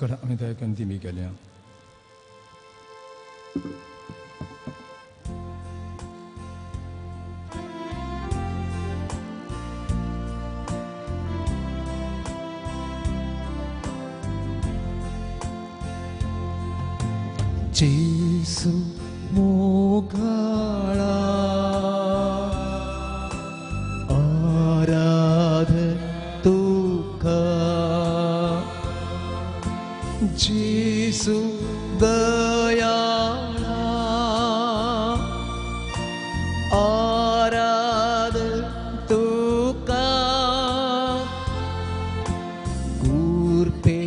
आमी दया दी गेल्या. जेसू मोगाळा आराध तुका, जेसू दयाळा आराध तुका, कुर्पे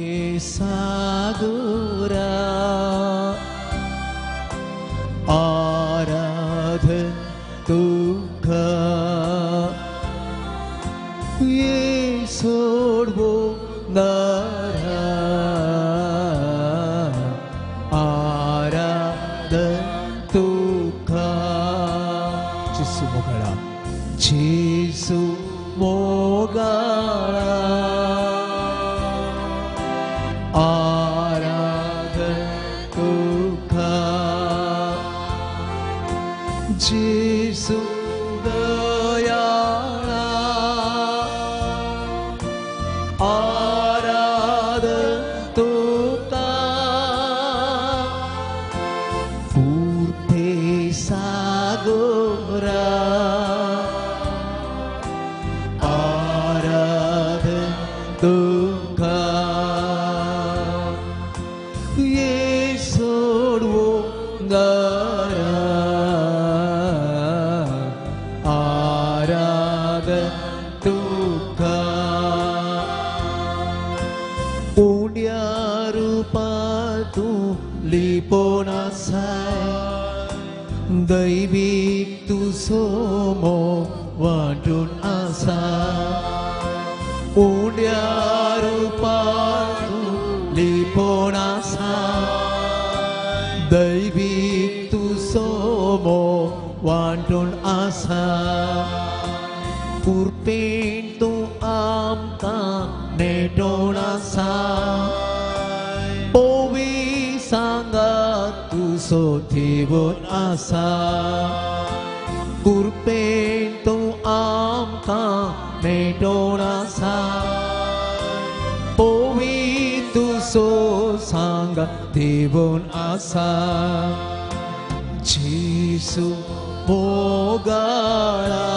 सागोरा आराध तुका, ये सोडवो नरा आराध तुका. जेसू मोगाळा, जेसू मोगाळा आराध तुका, जेसू दयाळा आराध तुका, पुरते सागोरा आराध तुका, ये सोडवो नरा आराध तुका. उंड्या रुपा तूं लिपोन आसाय, दैवीक तूं सोमो वांटून आसा. उंड्या रुपा तूं लिपोन आसा, दैवीक तूं सोमो वांटून आसा. कुर्पेन तूं आमकां नेटोन आसा, पोवी सांगा तूं सोदीवन आसा. कुर्पेन तूं आमकां नेटोन आसा, पोवी तूं सो सांगा देवून आसा. जेसू मोगाळा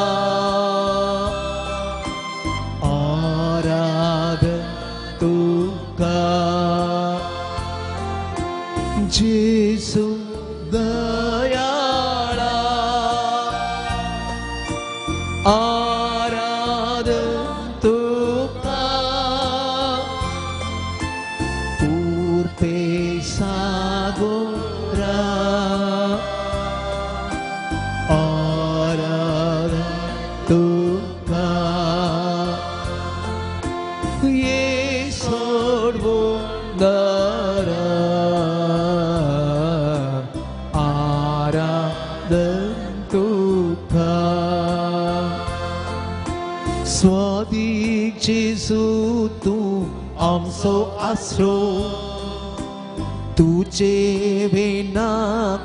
आराध तुका, जेसू दयाळा आराध तुका, पुरते सागोरा आराध तुका, ये सोडवो नरा आराध तुका. स्वादीक जेसू तूं आमचो आसरो, तुजे विना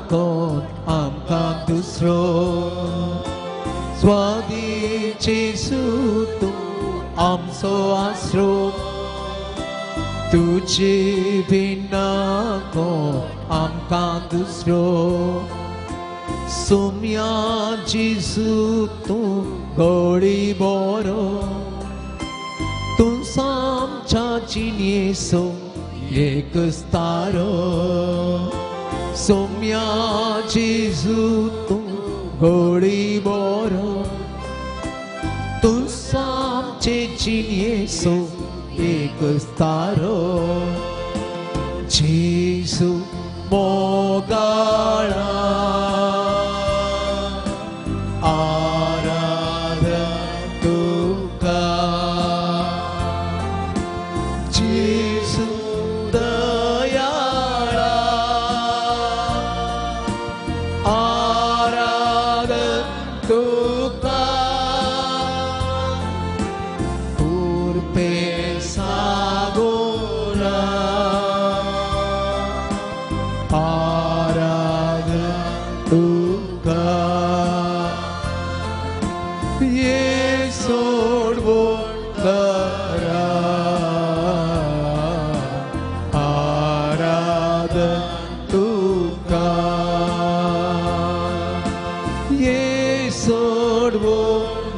कोण आमकां दुसरो. स्वादीक जेसू तूं आमचो आसरो, तुजे विना कोण आमकां दुसरो. सोम्या जेसू तूं गोडी बोरो, तूं सामच्या जिणेचो एक तारो. सोम्या जेसू तूं गोडी बोरो, तूं सामचे जिणेचो एक तारो. जेसू मोगाळा आराध तुका, जेसू दयाळा आराध तुका, पुरते सागोरा आराधन तुका ये सोडवो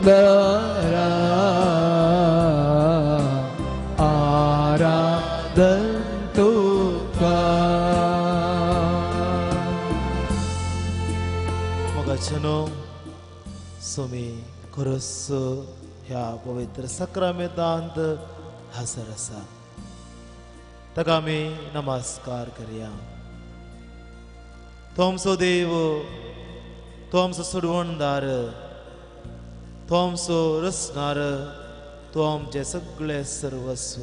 दरा आराधन तुका. मोगाचेनो स्वामी खरोच ह्या पवित्र साक्रामेंतांत हाजर आसा, ताका आमी नमस्कार करया. तो आमचो देव, तो आमचो सोडवणदार, तो आमचो रचणार, तो आमचें सगळें सर्वस्व.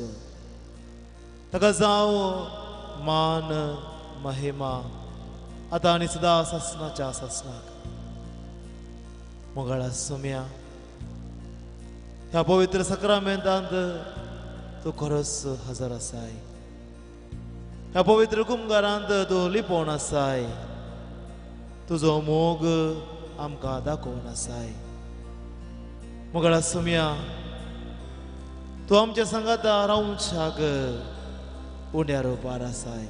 ताका जावं मान महिमा आतां आनी सदां सासणाच्या सासणाक. मोगाळा सोम्या, ह्या पवित्र साक्रामेंतांत तूं खरोच हजर आसाय. ह्या पवित्र कुमगारांत तूं लिपोवन आसाय. तुजो मोग आमकां दाखोवन आसाय. मोगाळा सोम्या, तूं आमच्या सांगाता रावच्याक उण्या रोपार आसाय.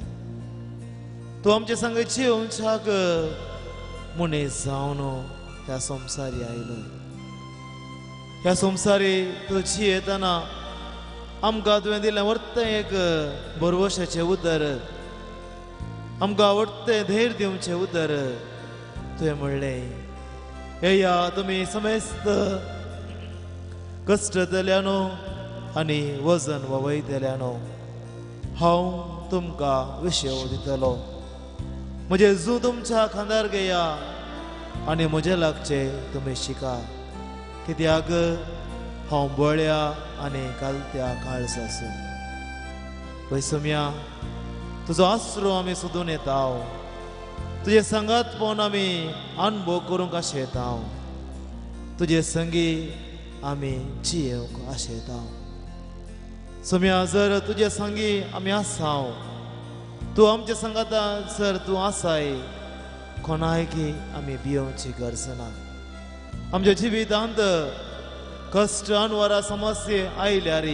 तूं आमच्या सांगा जियोवच्याक मनीस जावन ह्या संवसारी आयलो. ह्या संवसारी तूं जियेतना आमकां तुवें दिलें वर्तें एक भरवशाचें उतर, आमकां आवडटें धैर्य दिवचें उतर. तुवें म्हणलें, येया तुमी समेस्त कश्ट जाल्यानो आनी वजन वयतल्यानो, हांव तुमकां विशेव दितलो. म्हजें जू तुमच्या खांदार घेया आनी म्हजें लागचें तुमी शिका, कित्याक हांव बळ्या आनी कालत्या काळजाचो. पळय सोम्या, तुजो आसरो आमी सोदून येता, तुजे सांगात पळोवन आमी अनुभव करूंक आशेता, तुजे संगी आमी जियेवंक आशेता. सोम्या, जर तुजे संगी आमी आसा, तूं आमच्या सांगाता जर तूं आसाय, कोणायकी आमी भियोवची गरज ना. आमच्या जिवितांत कश्ट अनवरा समस्या आयल्यार,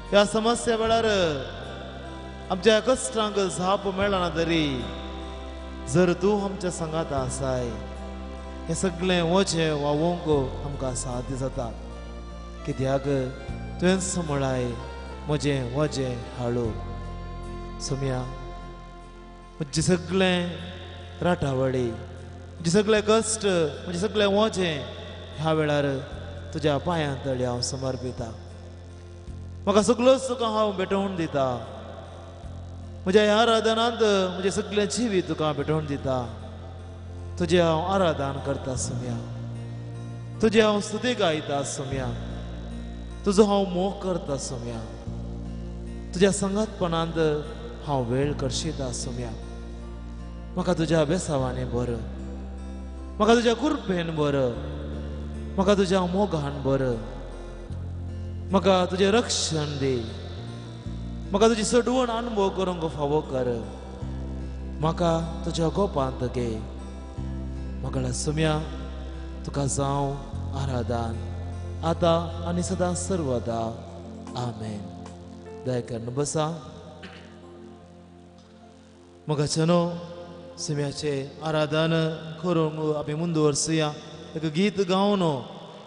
ह्या समस्या वेळार आमच्या कश्टांक जाप मेळना तरी जर तूं आमच्या सांगाता आसाय, हें सगळें वचें वावोवंक आमकां साध्य जाता. कित्याक तुवेंच म्हळाय, म्हजें वजें हाडू. सोम्या, म्हजें सगळें राटावळी, म्हजें सगळें कश्ट, म्हजें सगळें वजें ह्या वेळार तुज्या पांयां तळी हांव समर्पिता. म्हाका सगळोच तुका हांव भेटोवन दिता. म्हज्या ह्या आराधनांत म्हजें सगळें जिवीत तुका भेटोवन दिता. तुजें हांव आराधन करता सोम्या, तुजें हांव स्तुती गायता सोम्या, तुजो हांव मोग करता सोम्या, तुज्या संगातपणांत हांव वेळ करशिता सोम्या. म्हाका तुज्या बेसावांनी बरो, म्हाका तुज्या कृपेन बरो, म्हाका तुज्या मोगान बरो, म्हाका तुजें रक्षण दी, म्हाका तुजी सडवण अनुभव करूंक फावो कर, म्हाका तुज्या गोपांत घे. म्हाका सोम्या, तुका जावं आराधन आतां आनी सदां सर्वदा. आमेन. दया करून बसा. मोगाचेनो, सोम्याचें आराधन करूंक आमी मुंदवर्सुया. एक गीत गावन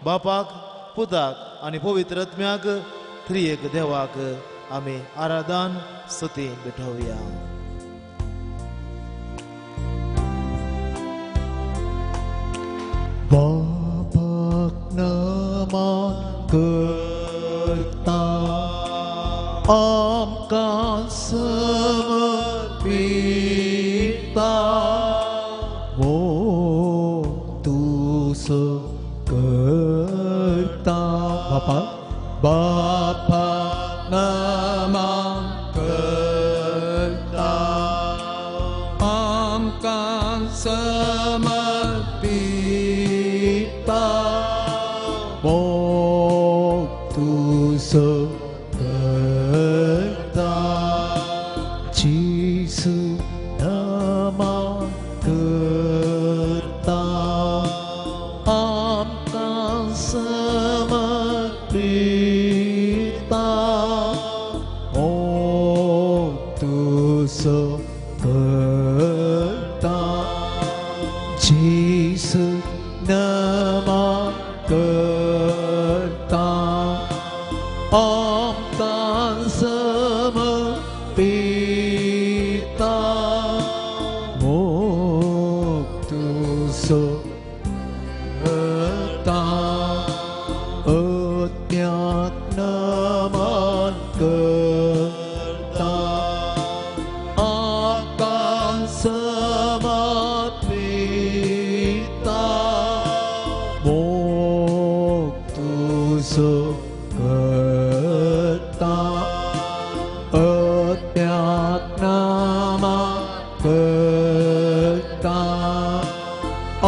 बापाक, पुताक आनी पवित्र आत्म्याक त्रिएक देवाक आमी आराधन स्तुती भेटोवया. बापाक नमन करता, आमकां समर्पिता, मोग तुजो करता. बापा, बापाक नमन करता, आमकां समर्पिता, मोग तुजो करता. जेजू नमन करता, आमकां समर्पिता, मोग तुजो नामा करता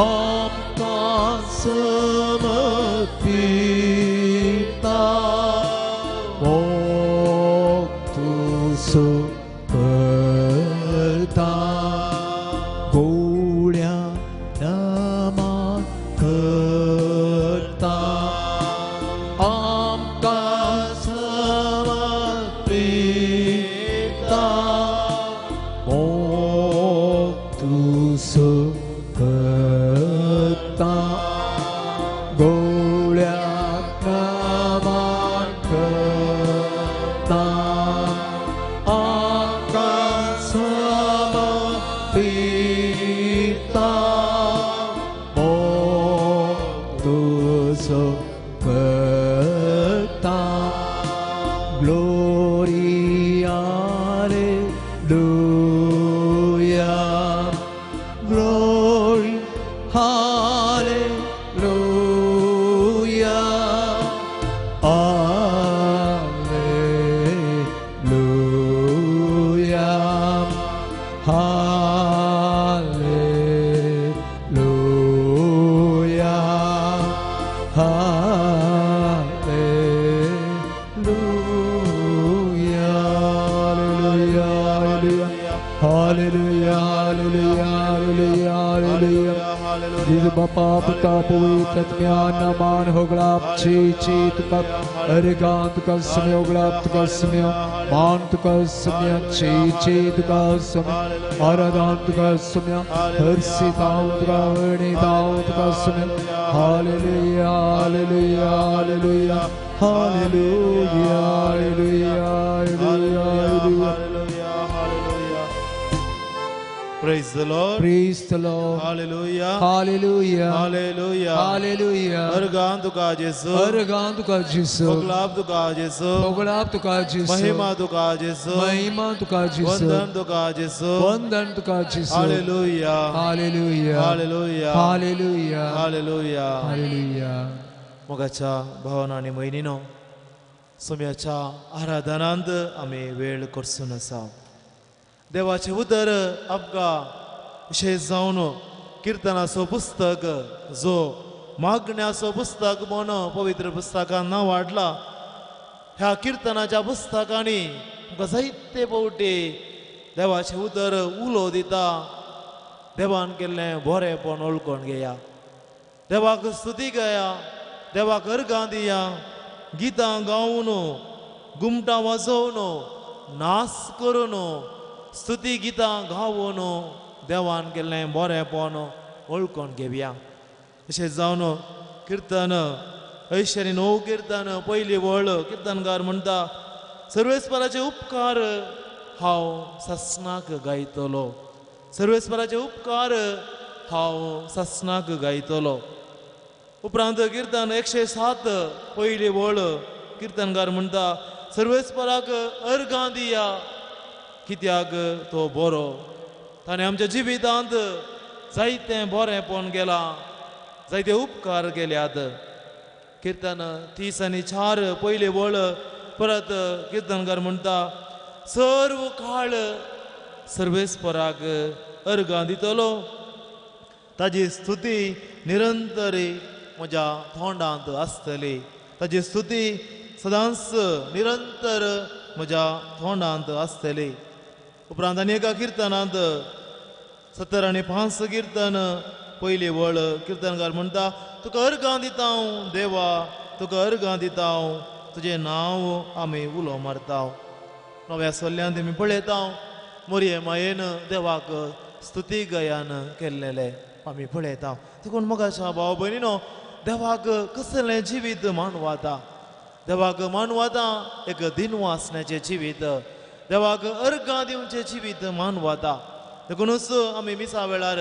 आमकां समर्पिता मोग तुजो करता गोड्या नामा करता आमकां समर्पिता मोग तुजो करता गोड्या नामा करता आमकां समर्पिता मोग तुजो करता. Glory, hallelujah. Glory, hallelujah. Hallelujah. Hallelujah. Hallelujah. Hallelujah. Hallelujah. Hallelujah. Hallelujah. Hallelujah. जेजू बापा पुता पवित्र आत्म्या मान होगळाप ची ची तुका अरगान तुका समय होगळाप तुका समय मान तुका समय ची ची तुका समय आराधन तुका समय हर्षिताव तुका वर्णिताव तुका समय. Hallelujah hallelujah hallelujah hallelujah hallelujah hallelujah. Praise the Lord. Praise the Lord. Hallelujah. Hallelujah. Hallelujah. Hallelujah. Organ तुका जेसू. अर्गान तुका जेसू. होगलाप तुका जेसू. होगलाप तुका जेसू. महिमा तुका जेसू. महिमा तुका जेसू. वंदन तुका जेसू. वंदन तुका जेसू. Hallelujah. Hallelujah. Hallelujah. Hallelujah. Hallelujah. Hallelujah. मोगाच्या भावना आनी भयणीनो, सोम्याच्या आराधनांत आमी वेळ करसून आसा. देवाचें उतर आमकां विशेश जावन किर्तनाचो पुस्तक जो मागण्याचो पुस्तक म्हूण पवित्र पुस्तकान नांव वाडला, ह्या किर्तनाच्या पुस्तकांनी आमकां जायते फावटी देवाचें उतर उलो दिता. देवान केल्लें बरेंपण वळखून घेया, देवाक स्तुती गाया, देवाक अर्गां दिया, गितां गावन, घुमटां वाजोवन, नाच करून, स्तुती गितां गावन देवान केल्लें बरेंपण वळखून घेवया. अशें जावन किर्तन 89 किर्तन पयली वळ किर्तनकार म्हणटा, सर्वेस्पराचे उपकार हांव ससनाक गायतलो, सर्वेस्पराचे उपकार हांव ससनाक गायतलो. उपरांत किर्तन 107 पयली वळ किर्तनकार म्हणटा, सर्वेस्पराक अर्गां दिया कित्याक तो बरो, ताणें आमच्या जिवितांत जायतें बरेंपण केलां, जायते उपकार केल्यात. किर्तन 30 आणि 4 पयली वळ परत किर्तनकार म्हणटा, सर्व काळ सर्वेस्पराक अर्गां दितलो, ताजी स्तुती निरंतर म्हज्या तोंडांत आसतली, ताजी स्तुती सदांच निरंतर म्हज्या तोंडांत आसतली. उपरांत आनी एका किर्तनांत 70 आणि 5 किर्तन पयली वळ किर्तनकार म्हणटा, तुका अर्गां दिता हांव देवा, तुका अर्गां दिता हांव, तुजें नांव आमी उलो मारता. नव्या सल्ल्यान आमी पळयता मोरये मायेन देवाक स्तुती गयान केल्लेलें आमी पळयता. देखून मोगाच्या भाव भयणीनो, देवाक कसलें जिवीत मानवाता, देवाक मानवाता एक दिनवासण्याचें जिवीत, देवाक अर्गां दिवचें जिवीत मानवाता. देखूनच आमी मिसा वेळार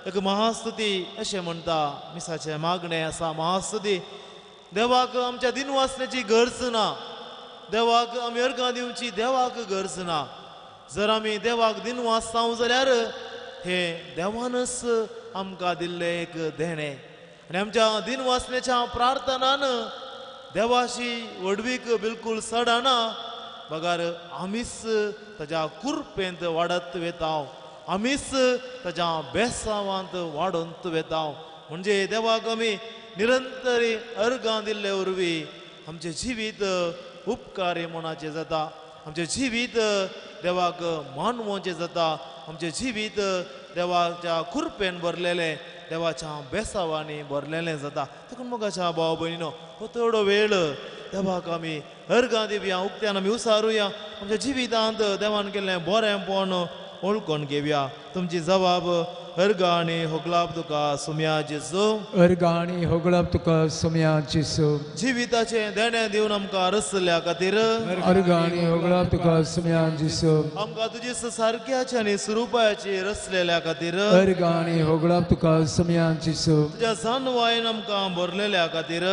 एक महास्तुती अशें म्हणटा, मिसाचें मागणें आसा महास्तुती. देवाक आमच्या दिनवासण्याची गरज ना, देवाक आमी अर्गां दिवची देवाक गरज ना. जर आमी देवाक दिनवासता जाल्यार हें देवानच आमकां दिल्लें एक देणें, आनी आमच्या दिनवासण्याच्या प्रार्थनान देवाशी व्हडवीक बिलकूल सडना. बगार आमीच ताज्या कुरपेंत वाडत वेता, आमीच ताज्या बेसावांत वाडोवन वेता. म्हणजे देवाक आमी निरंतरी अर्गां दिल्ले वरवीं आमचें जिवीत उपकारी मनाचें जाता, आमचें जिवीत देवाक मानवचें जाता, आमचें जिवीत देवाच्या कुरपेन भरलेलें, देवाच्या बेसावांनी भरलेलें जाता. देखून मोगाच्या भाव भयणीनो, हो थोडो वेळ देवाक आमी अर्गां दिवया, उक्त्यान आमी उसारुया, आमच्या जिवितांत देवान केल्लें बरेंपण ओळखून घेवया. तुमची जबाब अर्गां आनी होगलाप तुका सुम्या जेजू, अर्गां आनी होगलाप तुका सुम्या जेजू. जिविताचें देणें दिवन आमकां रसल्या खातीर अर्गां आनी होगलाप तुका सुम्या जेजू. आमकां तुजी सारक्याची आनी स्वरुपाची रसलेल्या खातीर अर्गां आनी होगलाप तुका सुम्या जेजू. तुज्या जानवायन आमकां भरलेल्या खातीर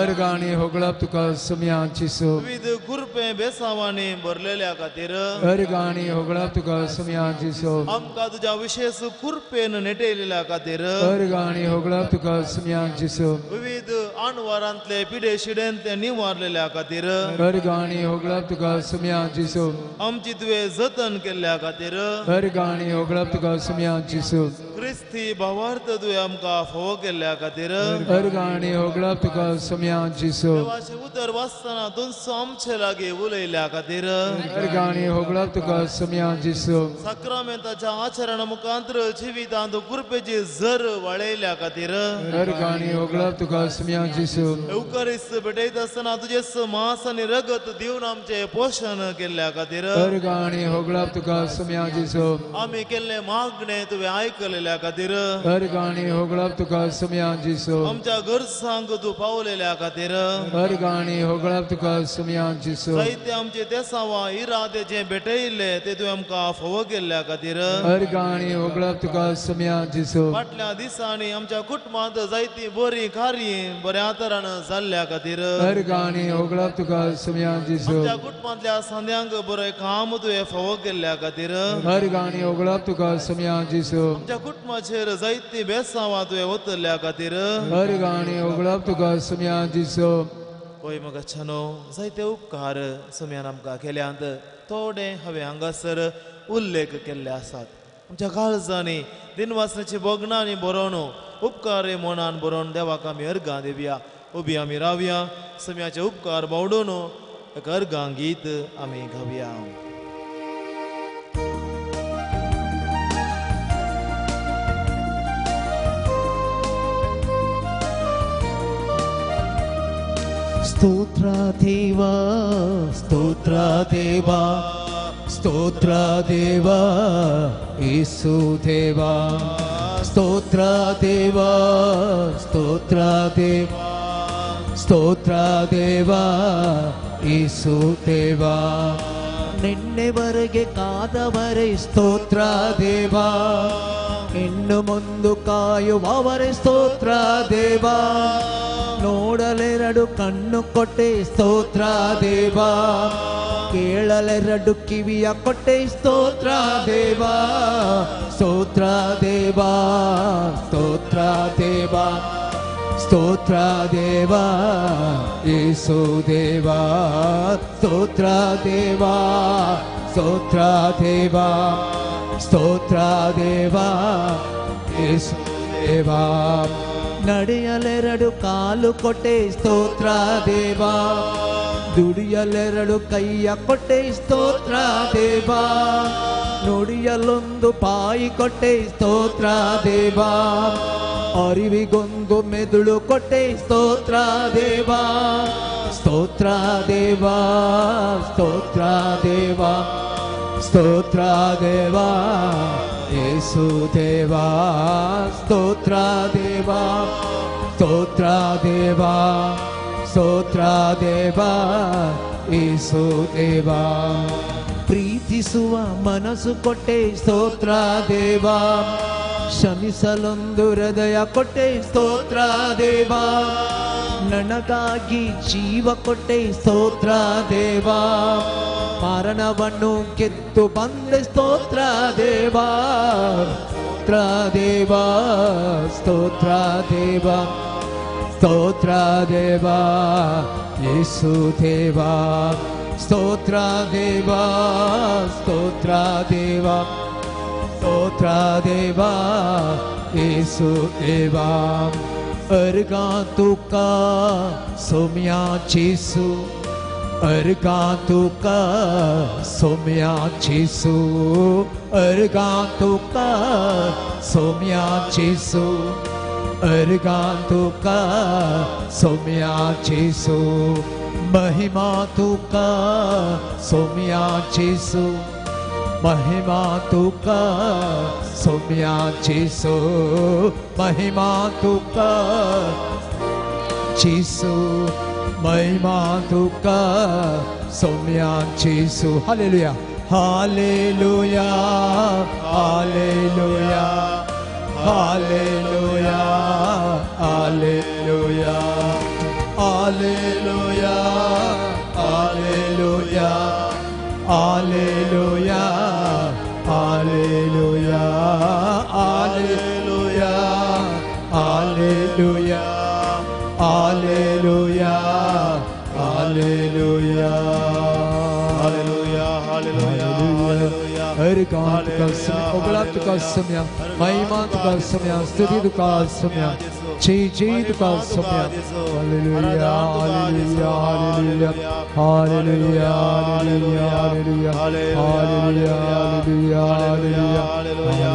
अर्गां आनी होगलाप तुका सुम्या जेजू. विविध कुरपे बेसावांनी भरलेल्या खातीर अर्गां आनी होगलाप तुका सुम्या जेजू. आमकां तुज्या विशेष कुरपे नेटेलेल्या खातीर अर्गां आनी होगलाप तुका सुम्या जेजू. विविध आणवारांतले पिडे शिडेंतले निवारलेल्या खातीर अर्गां आनी होगलाप तुका सुम्या जेजू. आमची तुवें जतन केल्ल्या खातीर अर्गां आनी होगलाप तुका सुम्या जेजू. क्रिस्ती भावार्थ तुवें आमकां फावो केल्ल्या खातीर अर्गां आनी होगलाप तुका सुम्या जेजू. देवाचें उतर वाचतना तुमचो आमचे लागीं उलयल्या खातीर अर्गां आनी होगलाप तुका सुम्या जेजू. साक्रामेंताच्या आचरणा मुखांतर जिवितांत कृपेची झर वाळयल्या खातीर अर्गां आनी होगलाप तुका सुम्या जेजू. एवकारिस्त भेटयता आसतना तुजें मांस आनी रगत दिवन आमचें पोशण केल्ल्या खातीर अर्गां आनी होगलाप तुका सुम्या जेजू. आमी केल्लें मागणें तुवें आयकलेल्या खातीर अर्गां आनी होगलाप तुका सुम्या जेजू. आमच्या गरजांक तूं पावलेल्या खातीर अर्गां आनी होगलाप तुका सुम्या जेजू. जायते आमचे देसावां इरादे जे भेटयल्ले ते तुवें आमकां फावो केल्ल्या खातीर अर्गां आनी होगलाप तुका सुम्या जेजू. फाटल्या दिसांनी आमच्या कुटुंबांत जायती बरी कार्य बऱ्या तरान जाल्ल्या खातीर अर्गां आनी होगलाप तुका सुम्या जेजू. आमच्या कुटुंबांतल्या सांद्यांक बरें काम तुवें फावो केल्ल्या खातीर अर्गां आनी होगलाप तुका सुम्या जेजू. आमच्या कुटुंबाचेर जायती बेसावां तुवें वतल्या खातीर अर्गां आनी होगलाप तुका सुम्या जेजू. होय मगाच्यानो, जायते उपकार सुम्यान आमकां केल्यात, थोडे हांवें हांगासर उल्लेख केल्ले आसात. आमच्या काळजांनी दिनवासनाची भोगणांनी बरोवन उपकार मनान बरोवन देवाक आमी अर्गां दिवया. उबी आमी रावया, सुम्याचे उपकार बावडून एक अर्गां गीत आमी गावया. स्तोत्र देवा, स्तोत्र देवा, स्तोत्र देवा, येसू देवा. स्तोत्र देवा, स्तोत्र देवा, स्तोत्र देवा, येसू देवा. ನಿನ್ನೆವರೆಗೆ ಕಾದವರೇ ಸ್ತೋತ್ರ ದೇವಾ, ಇನ್ನು ಮುಂದು ಕಾಯುವವರೇ ಸ್ತೋತ್ರ ದೇವಾ. ನೋಡಲೆರಡು ಕಣ್ಣು ಕೊಟ್ಟೆ ಸ್ತೋತ್ರ ದೇವಾ, ಕೇಳಲೆರಡು ಕಿವಿಯ ಕೊಟ್ಟೆ ಸ್ತೋತ್ರ ದೇವಾ. ಸ್ತೋತ್ರ ದೇವಾ, ಸ್ತೋತ್ರ ದೇವಾ, ಸ್ತೋತ್ರ ದೇವಾ, ಯೇಸು ದೇವಾ. ಸ್ತೋತ್ರ ದೇವಾ, ಸ್ತೋತ್ರ ದೇವಾ, ಸ್ತೋತ್ರ ದೇವಾ, ಯೇಸು ದೇವಾ. ನಡೆಯಲೆರಡು ಕಾಲು ಕೊಟ್ಟೆ ಸ್ತೋತ್ರ ದೇವಾ, ದುಡಿಯಲೆರಡು ಕೈಯ ಕೊಟ್ಟೆ ಸ್ತೋತ್ರ ದೇವಾ, ನುಡಿಯಲೊಂದು ಬಾಯಿ ಕೊಟ್ಟೆ ಸ್ತೋತ್ರ ದೇವಾ, ಅರಿವಿಗೊಂದು ಮೆದುಳು ಕೊಟ್ಟೆ ಸ್ತೋತ್ರ ದೇವಾ. ಸ್ತೋತ್ರ ದೇವಾ, ಸ್ತೋತ್ರ ದೇವಾ, ಸ್ತೋತ್ರ ದೇವಾ, ಯೇಸು ದೇವಾ. ಸ್ತೋತ್ರ ದೇವಾ, ಸ್ತೋತ್ರ ದೇವಾ, ಸ್ತೋತ್ರ ದೇವಾ, ಯೇಸು ದೇವಾ. ಪ್ರೀತಿಸುವ ಮನಸ್ಸು ಕೊಟ್ಟೆ ಸ್ತೋತ್ರ ದೇವಾ, ಕ್ಷಮಿಸಲೊಂದು ಹೃದಯ ಕೊಟ್ಟೆ ಸ್ತೋತ್ರ ದೇವಾ, ನನಗಾಗಿ ಜೀವ ಕೊಟ್ಟೆ ಸ್ತೋತ್ರ ದೇವಾ, ಮರಣವನ್ನು ಗೆದ್ದು ಬಂದೆ ಸ್ತೋತ್ರ ದೇವಾ. ಸ್ತೋತ್ರ ದೇವಾ, ಸ್ತೋತ್ರ ದೇವಾ, ಸ್ತೋತ್ರ ದೇವಾ, ಯೇಸು ದೇವಾ. ಸ್ತೋತ್ರ ದೇವಾ ಸ್ತೋತ್ರ ದೇವಾ ಸ್ತೋತ್ರ ದೇವಾ ಯೇಸು ದೇವಾ अर्गा तुका सोम्या जेसू अर्गा तुका सोम्या जेसू अर्गा तुका सोम्या जेसू अर्गा तुका सोम्या जेसू महिमा तुका सोम्या जेसू महिमा तुका सोम्या जेसू महिमा तुका जेसू महिमा तुका Saumya जेसू. Hallelujah hallelujah hallelujah hallelujah hallelujah hallelujah hallelujah hallelujah hallelujah hallelujah hallelujah hallelujah hallelujah hallelujah hallelujah hallelujah. अर्गा तुका सोम्या उगळा तुका सोम्या महिमा तुका सोम्या स्तुती तुका सोम्या जी जी तुका Saumya. Hallelujah hallelujah hallelujah hallelujah hallelujah hallelujah hallelujah hallelujah hallelujah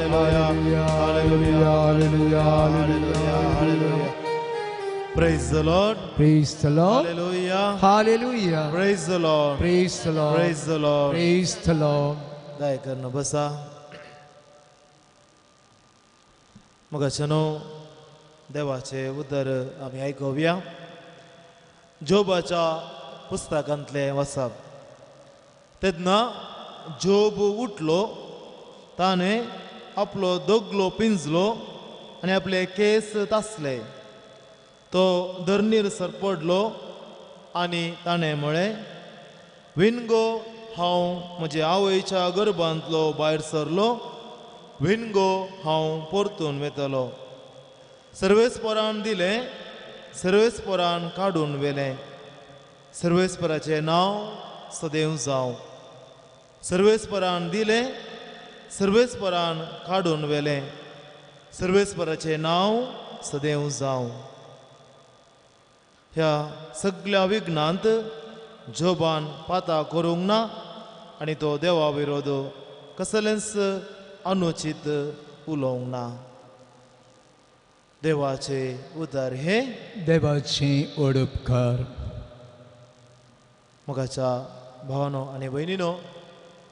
hallelujah hallelujah hallelujah hallelujah. Praise the Lord. Praise the Lord. Hallelujah. Hallelujah. Praise the Lord. Praise the Lord. Praise the Lord. Praise the Lord. दया करून बसा. मगाच्यानो देवाचे उतर आमी आयकुया. जोबाच्या पुस्तकांतलें वाचप. तेन्ना job उठलो, ताणें आपलो दगलो पिंजलो आनी आपले केस तासले. तो धरणीर सरपडलो आनी ताणें म्हळें, विनगो हांव म्हजे आवयच्या गर्भांतलो भायर सरलो, विनगो हांव परतून वेतलो. सर्वेस्परान दिलें, सर्वेस्परान काडून व्हेलें. सर्वेस्पराचें नांव सदैव जावं. सर्वेस्परान दिलें, सर्वेस्परान काडून व्हेलें. सर्वेस्पराचें नांव सदैव जावं. ह्या सगळ्या विघ्नांत जोबान पाता करूंक ना आनी तो देवा विरोध कसलेंच अनुचित उलोवंक ना. देवाचे उदार हे देवाचे ओडपकार. मोगाच्या भावानो आनी भयणीनो,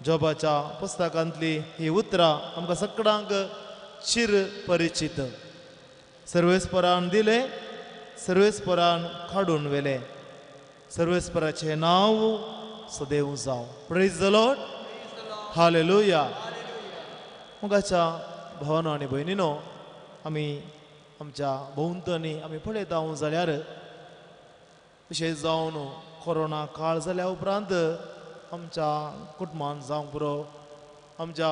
जोबाच्या पुस्तकांतली ही उतरां आमकां सगळ्यांक चिर परिचित. सर्वेस्परान दिलें, सर्वेस्परान काडून व्हेलें. सर्वेस्पराचें नांव सदैव जावं. Praise the Lord. Hallelujah. मोगाच्या भावानो आनी भयणीनो, आमी आमच्या भोंवतणी आमी पळयता जाल्यार विशेश जावन कोरोना काळ जाल्या उपरांत आमच्या कुटुंबान जावंक पुरो, आमच्या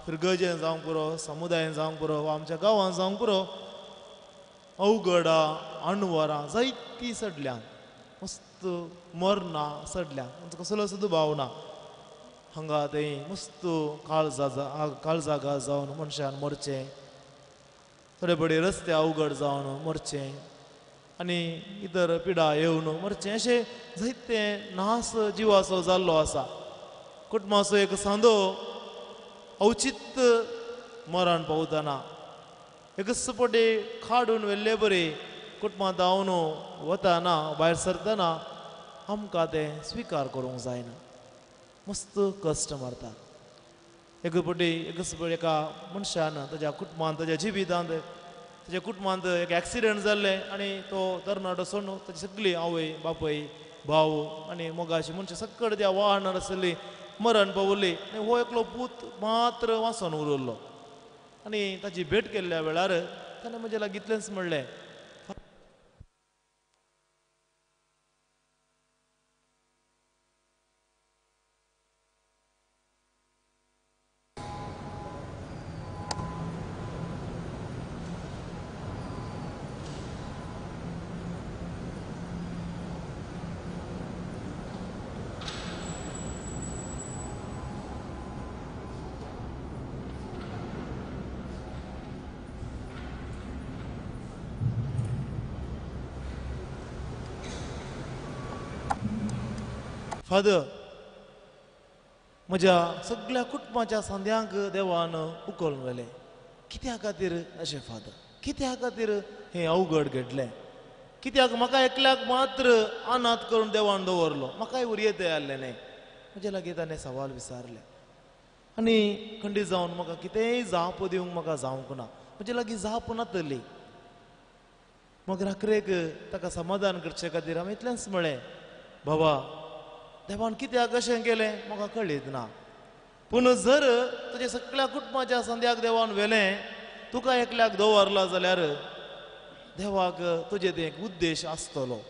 फिरगजेन जावंक पुरो, समुदायेन जावंक पुरो वा आमच्या गांवान जावंक पुरो, अवघडां अणवरां जायतीं सडल्यान, मस्त मरणां सडल्यान, कसलो सुद्दां दुबाव ना. हांगा थंय मस्त काळजागा जावन मनशान मरचें, थोडे बडे रस्ते अवघड जावन मरचें आनी इतर पिडा येवन मरचें, अशें जायते नास जिवाचो जाल्लो आसा. कुटुंबाचो एक सांदो अवचीत मरण पावतना एकच पटे काडून व्हेल्ले बरी कुटुंबांत धांवन वतना भायर सरतना आमकां तें स्विकार करूंक जायना. मस्त कश्ट मारता. एक पटी एकच एका मनशान ताज्या कुटुंबांत ताज्या जिवितांत ताज्या कुटुंबांत एक एक्सिडंट जाल्लें आनी तो तरणाटो सोडून ताजी सगळी आवय बापूय भाव आनी मोगाशी मनशां सगळें त्या वाहनार आसली मरण पावली आनी हो एकलो पूत मात्र वाचून उरलो. आनी ताजी भेट केल्ल्या वेळार ताणें म्हज्या लागीं इतलेंच म्हणलें, फादर, म्हज्या सगळ्या कुटुंबाच्या सांद्यांक देवान उखलून व्हेलें. कित्या खातीर अशें फादर? कित्या खातीर हें अवघड घडलें? कित्याक म्हाका एकल्याक मात्र अनाथ करून देवान दवरलो? म्हाकाय उरयेत आसलें न्हय. म्हज्या लागीं ताणें सवाल विचारलें आनी खंडीत जावन म्हाका कितेंय जाप दिवंक म्हाका जावंक ना. म्हजे लागीं जाप नातली. मागीर आखरेक ताका समाधान करचे खातीर हांवें इतलेंच म्हळें, बाबा, देवान कित्याक अशें केलें म्हाका कळीत ना, पूण जर तुज्या सगळ्या कुटुंबाच्या संद्याक देवान व्हेलें, तुका एकल्याक दवरला जाल्यार देवाक तुजे ते एक उद्देश आसतलो.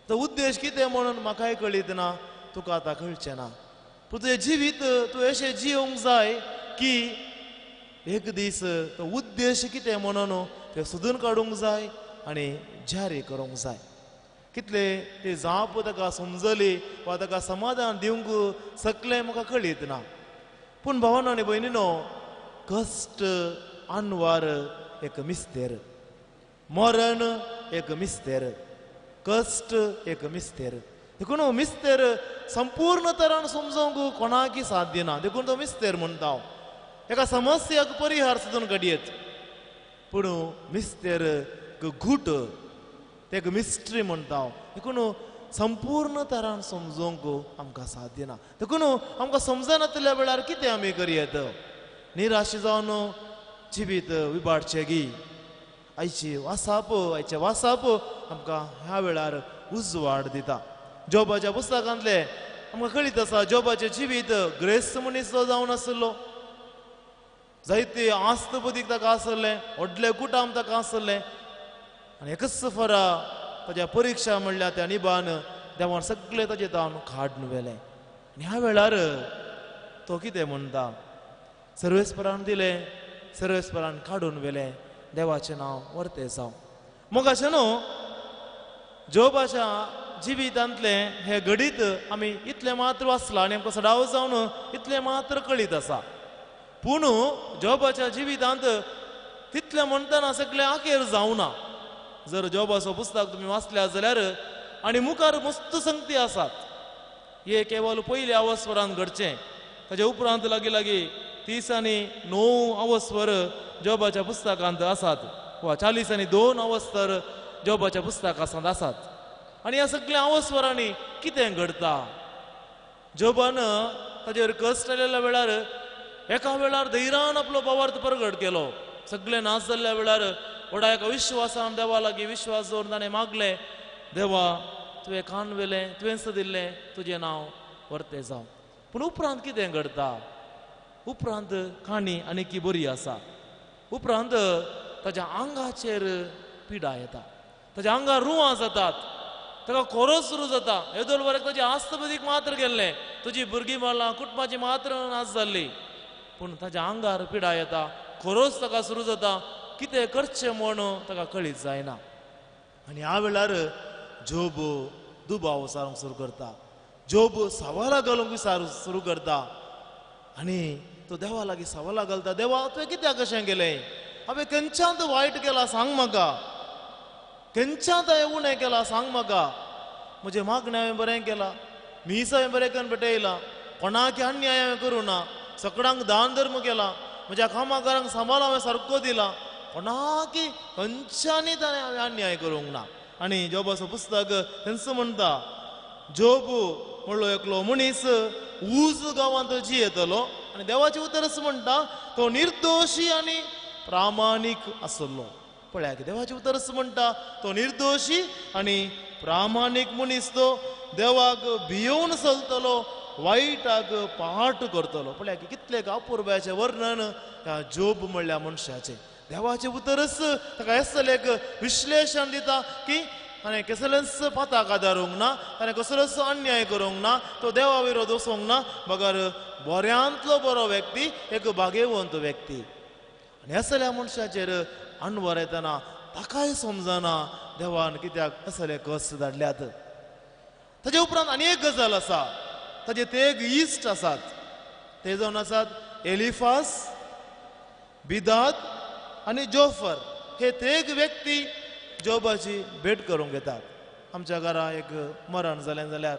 तो उद्देश कितें म्हणून म्हाकाय कळीत ना, तुका आतां कळचें ना. पूण तुजें जिवीत तूं अशें जियोंक जाय की एक दीस तो उद्देश कितें म्हणून तें सोदून काडूंक जाय आनी जारी करूंक जाय. कितले ते जाप ताका समजली वा ताका समाधान दिवंक सकलें म्हाका कळीत ना. पूण भावानो आनी भयणीनो, कश्ट अनवार एक मिस्तेर, मरण एक मिस्तेर, कश्ट एक मिस्तेर. देखून हो मिस्तेर संपूर्ण तरान समजूंक कोणाकी साथ दिना. देखून तो मिस्तेर म्हणटा हांव. एका समस्याक परिहार सोदून काडयेत, पूण मिस्तेर घूट, ते एक मिस्ट्री म्हणटा हांव. देखून संपूर्ण तरान समजूंक आमकां साथ दिना. देखून आमकां समजनातल्या वेळार कितें आमी करयेत? निराश जावन जिवीत विबाडचें गी? आयची वासाप, आयचें वासाप आमकां ह्या वेळार उजवाड दिता. जोबाच्या पुस्तकांतलें आमकां कळीत आसा, जोबाचें जिवीत ग्रेस्त मनीस तो जावन आसलो. जायते आस्त बुदीक ताका आसलें, व्हडलें कुटाम ताका आसलें. आनी एकच फरा ताज्या परिक्षा म्हणल्यार त्या निबान देवान सगळें ताजें तावन काडून व्हेलें. आनी ह्या वेळार तो कितें म्हणटा? सर्वेस्परान दिलें, सर्वेस्परान काडून व्हेलें, देवाचें नांव वर्तें जावं. मग अशें न्हू, जोबाच्या जिवितांतलें हें घडीत आमी इतलें मात्र वाचलां आनी आमकां सदांच जावन इतलें मात्र कळीत आसा. पूण जोबाच्या जिवितांत तितलें म्हणटना सगळें आखेर जावना. जर जोबाचो पुस्तक तुमी वाचल्या जाल्यार आनी मुखार मस्त संगती आसात. हे केवल पयल्या अवस्वरान घडचें, ताजे उपरांत लागीं लागीं 39 अवस्वर जोबाच्या पुस्तकांत आसात वा 42 अवस्तर जोबाच्या पुस्तकांत आसात. आनी ह्या सगळ्या अवस्वरांनी कितें घडता? जोबान ताजेर कश्ट आयिल्ल्या वेळार एका वेळार धैर्यान आपलो भावार्थ प्रगट केलो. सगळें नाश जाल्ल्या वेळार व्हडा एका विश्वासान देवा लागीं विश्वास दवरून ताणें मागलें, देवा तुवें कान व्हेलें, तुवेंच दिल्लें, तुजें नांव वर्तें जावं. पूण उपरांत कितें घडता? उपरांत काणी आनीकी बरी आसा. उपरांत ताज्या आंगाचेर पिडा येता, ताज्या आंगार रुवां जातात, ताका खोरो सुरू जाता. येदोळ वरेक ताजी आस्तबदीक मात्र गेल्लें, तुजी भुरगीं मारलां, कुटुंबाची मात्र नाश जाल्ली. पूण ताज्या आंगार पिडा येता, खोरोच ताका सुरू जाता. कितें करचें म्हूण ताका कळीत जायना. आनी ह्या वेळार जोब दुबाव सारूंक सुरू करता, जोब सवालां घालूंक सुरू करता. आनी तो देवा लागीं सवालां घालता, देवा तुवें कित्याक अशें केलें? हांवें खंयच्यांत वायट केलां सांग म्हाका, खंयच्यांत हांवें उणें केलां सांग म्हाका. म्हजें मागणें हांवें बरें केलां, मीस हांवें बरें करून पेटयलां, कोणाक अन्याय हांवें करूं ना, सगळ्यांक दान धर्म केला, म्हज्या कामाकारांक सांबाळ हांवें सारको दिला, कोणाकी खंयच्यांनी ताणें हांवें अन्याय करूंक ना. आनी जोबाचो पुस्तक तेंच म्हणटा, जोब म्हणलो एकलो मनीस ऊज गांवांत जियेतलो आनी देवाचें उतरच म्हणटा तो निर्दोशी आनी प्रामाणीक आसलो. पळया की देवाचें उतरच म्हणटा तो निर्दोशी आनी प्रामाणीक मनीस, तो देवाक भियोवन चलतलो, वायटाक पाट करतलो. पळया की कितलें अपुरबायेचें वर्णन ह्या जोब म्हणल्या मनशाचें. देवाचें उतरच ताका असलें एक विश्लेशण दिता की ताणें कसलेंच पाताक आदारूंक ना, ताणें कसलोच अन्याय करूंक ना, तो देवा विरोध वचोंक ना, बगर बऱ्यांतलो बरो व्यक्ती, एक भाग्यवंत व्यक्ती. आनी असल्या मनशाचेर अनवर येतना ताकाय समजना देवान कित्याक असले कश्ट धाडल्यात. ताजे उपरांत आनी एक गजाल आसा, ताजे ते एक इश्ट आसात, ते जावन आसात एलिफास, बिदाद आनी जोफर. हे तेग व्यक्ती जोबाची भेट करूंक येतात. आमच्या घरा एक मरण जालें जाल्यार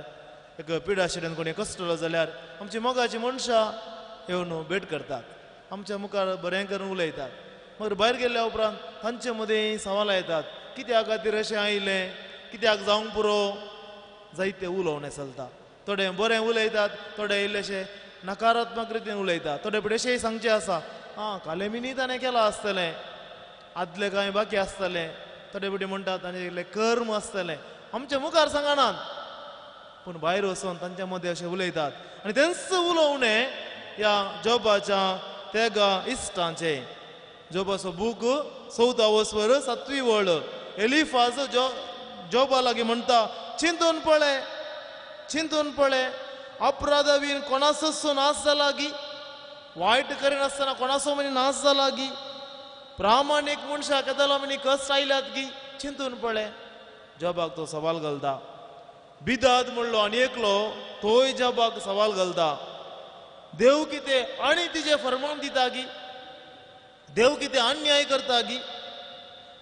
एक पिडाशिल्यान कोणी कसलो जाल्यार आमची मोगाची मनशां येवन भेट करतात, आमच्या मुखार बरें करून उलयतात. मगीर भायर गेल्ल्या उपरांत तांचे मदीं सवालां येतात, कित्या खातीर अशें आयलें, कित्याक जावंक पुरो, जायते उलोवणें चलता. थोडे बरें उलयतात, थोडे इल्लेशे नकारात्मक रितीन उलयतात, थोडे फुडें अशेंय सांगचें आसा, आं कालेमिनी ताणें केलां आसतलें, आदलें कांय बाकी आसतलें. थोडे फुडें म्हणटात ताणें इल्लें कर्म आसतलें, आमच्या मुखार सांगनात पूण भायर वचून तांच्या मदें अशें उलयतात. आनी तेंच उलोवणें ह्या जोबाच्या तेगा इश्टांचें. जोबाचो बूक चवदा वसवर सातवी वळ एलिफाज जोबा लागीं म्हणटा, चिंतून पळय, चिंतून पळय, अपराधा बीन कोणाचो नाश जाला गी, वायट करिनासतना कोणाचो म्हणी नाश जाला गी, प्रामाणीक मनशाक केदलो म्हणी कश्ट आयल्यात गी, चिंतून पळय. जोबाक तो सवाल घालता. बिदाद म्हणलो आनी एकलो तोय जोबाक सवाल घालता, देव कितें आनी तिजें फर्मान दिता गी, देव कितें अन्याय करता गी,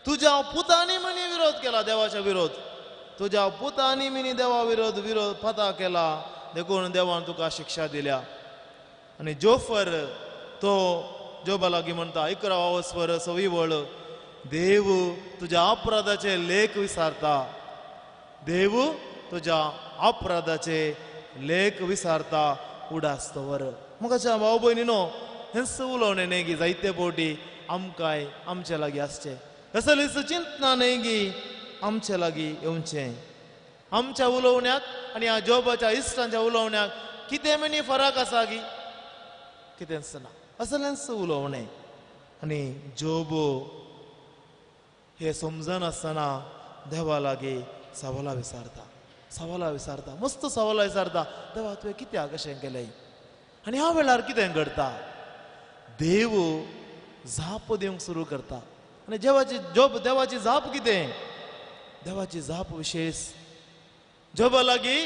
तुज्या पुतांनी म्हणी विरोध केला देवाच्या विरोध, तुज्या पुतांनी मिनी देवा विरोध विरोध पता केला, देखून देवान तुका शिक्षा दिल्या. आनी जोफर तो जोबा लागीं म्हणटा 11 वस्वर सवी वळ, देव तुज्या अपराधाचे लेख विसारता, देव तुज्या अपराधाचे लेख विसारता उडास दवर. म्हाका भाव भयणीनो हेंच उलोवणें न्हय गी जायते फावटी आमकांय आमचे लागीं आसचें, असलीच चिंतना न्हय गी आमचे लागीं येवचें. आमच्या उलोवण्याक आनी ह्या जोबाच्या इश्टांच्या उलोवण्याक कितें म्हणी फरक आसा गी, कितेंच ना, असलेंच उलोवणें. आनी जोब हे समजनासतना देवा लागीं सवालां विचारता, सवालां विचारता, मस्त सवालां विचारता, देवा तुवें कित्याक अशें केलें. आनी ह्या वेळार कितें घडटा, देव जाप दिवंक सुरू करता. आनी देवाची जोब देवाची जाप कितें, देवाची जाप विशेष. जोबा लागीं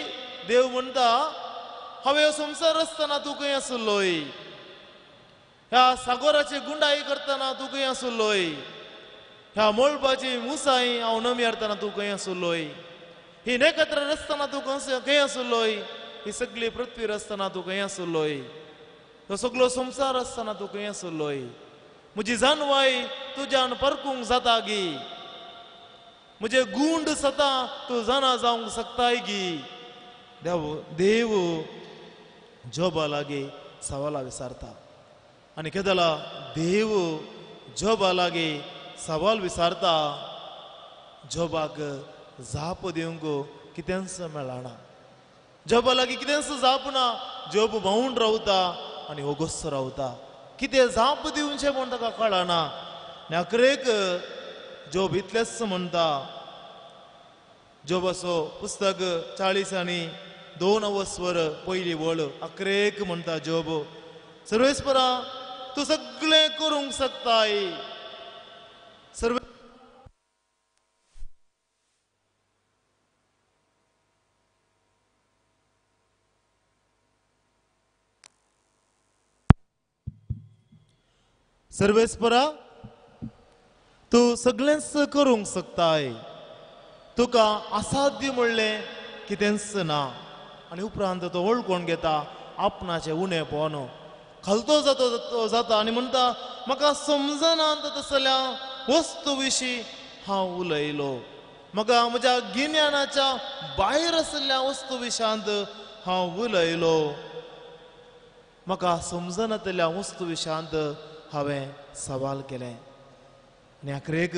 देव म्हणटा, हांवें संवसार आसतना तूं खंय आसलोय, ह्या सागोराची गुंडाई करतना तूं खंय आसलोय, ह्या मळबाची मुसाई हांव नमी हाडटना तूं खंय आसलोय, ही नखेत्रां रचतना तूं खंय आसलोय, ही सगळी पृथ्वी रचतना तूं खंय आसलोय, तो सगळो संवसार आसतना तूं खंय आसलोय, म्हजी जानवाय तुज्यान परकूंक जाता गी, म्हजे गुंड सता तूं जाणा जावंक शकताय गी. देव देव जोबा लागीं सवालां विचारता. आनी केदला देव जोबा लागीं सवाल विचारता, जोबाक जाप दिवंक कितेंच मेळना, जोबा लागीं कितेंच जाप ना. जोब भावून रावता आनी ओगोस रावता, कितें जाप दिवचें म्हूण ताका कळना. आनी अकरेक जोब इतलेंच म्हणटा, जोबाचो पुस्तक 40 आनी 2 वस्वर पयली वळ अकरेक म्हणटा जोब, सर्वेस्परा तूं सगळें करूंक शकताय, सर्व सर्वेस्परा तूं सगळेंच करूंक शकताय, तुका असाध्य म्हणलें कितेंच ना. आनी उपरांत तो वळखून घेता आपणाचें उणेपण, खालतो जातो जाता आनी म्हणटा, म्हाका समजना तसल्या वस्तू विशीं हांव उलयलो, म्हाका म्हज्या गिन्यानाच्या भायर आशिल्ल्या वस्तू विशयांत हांव उलयलो, म्हाका समजनातल्या वस्तू विशयांत हांवें सवाल केलें. आनी अखेरेक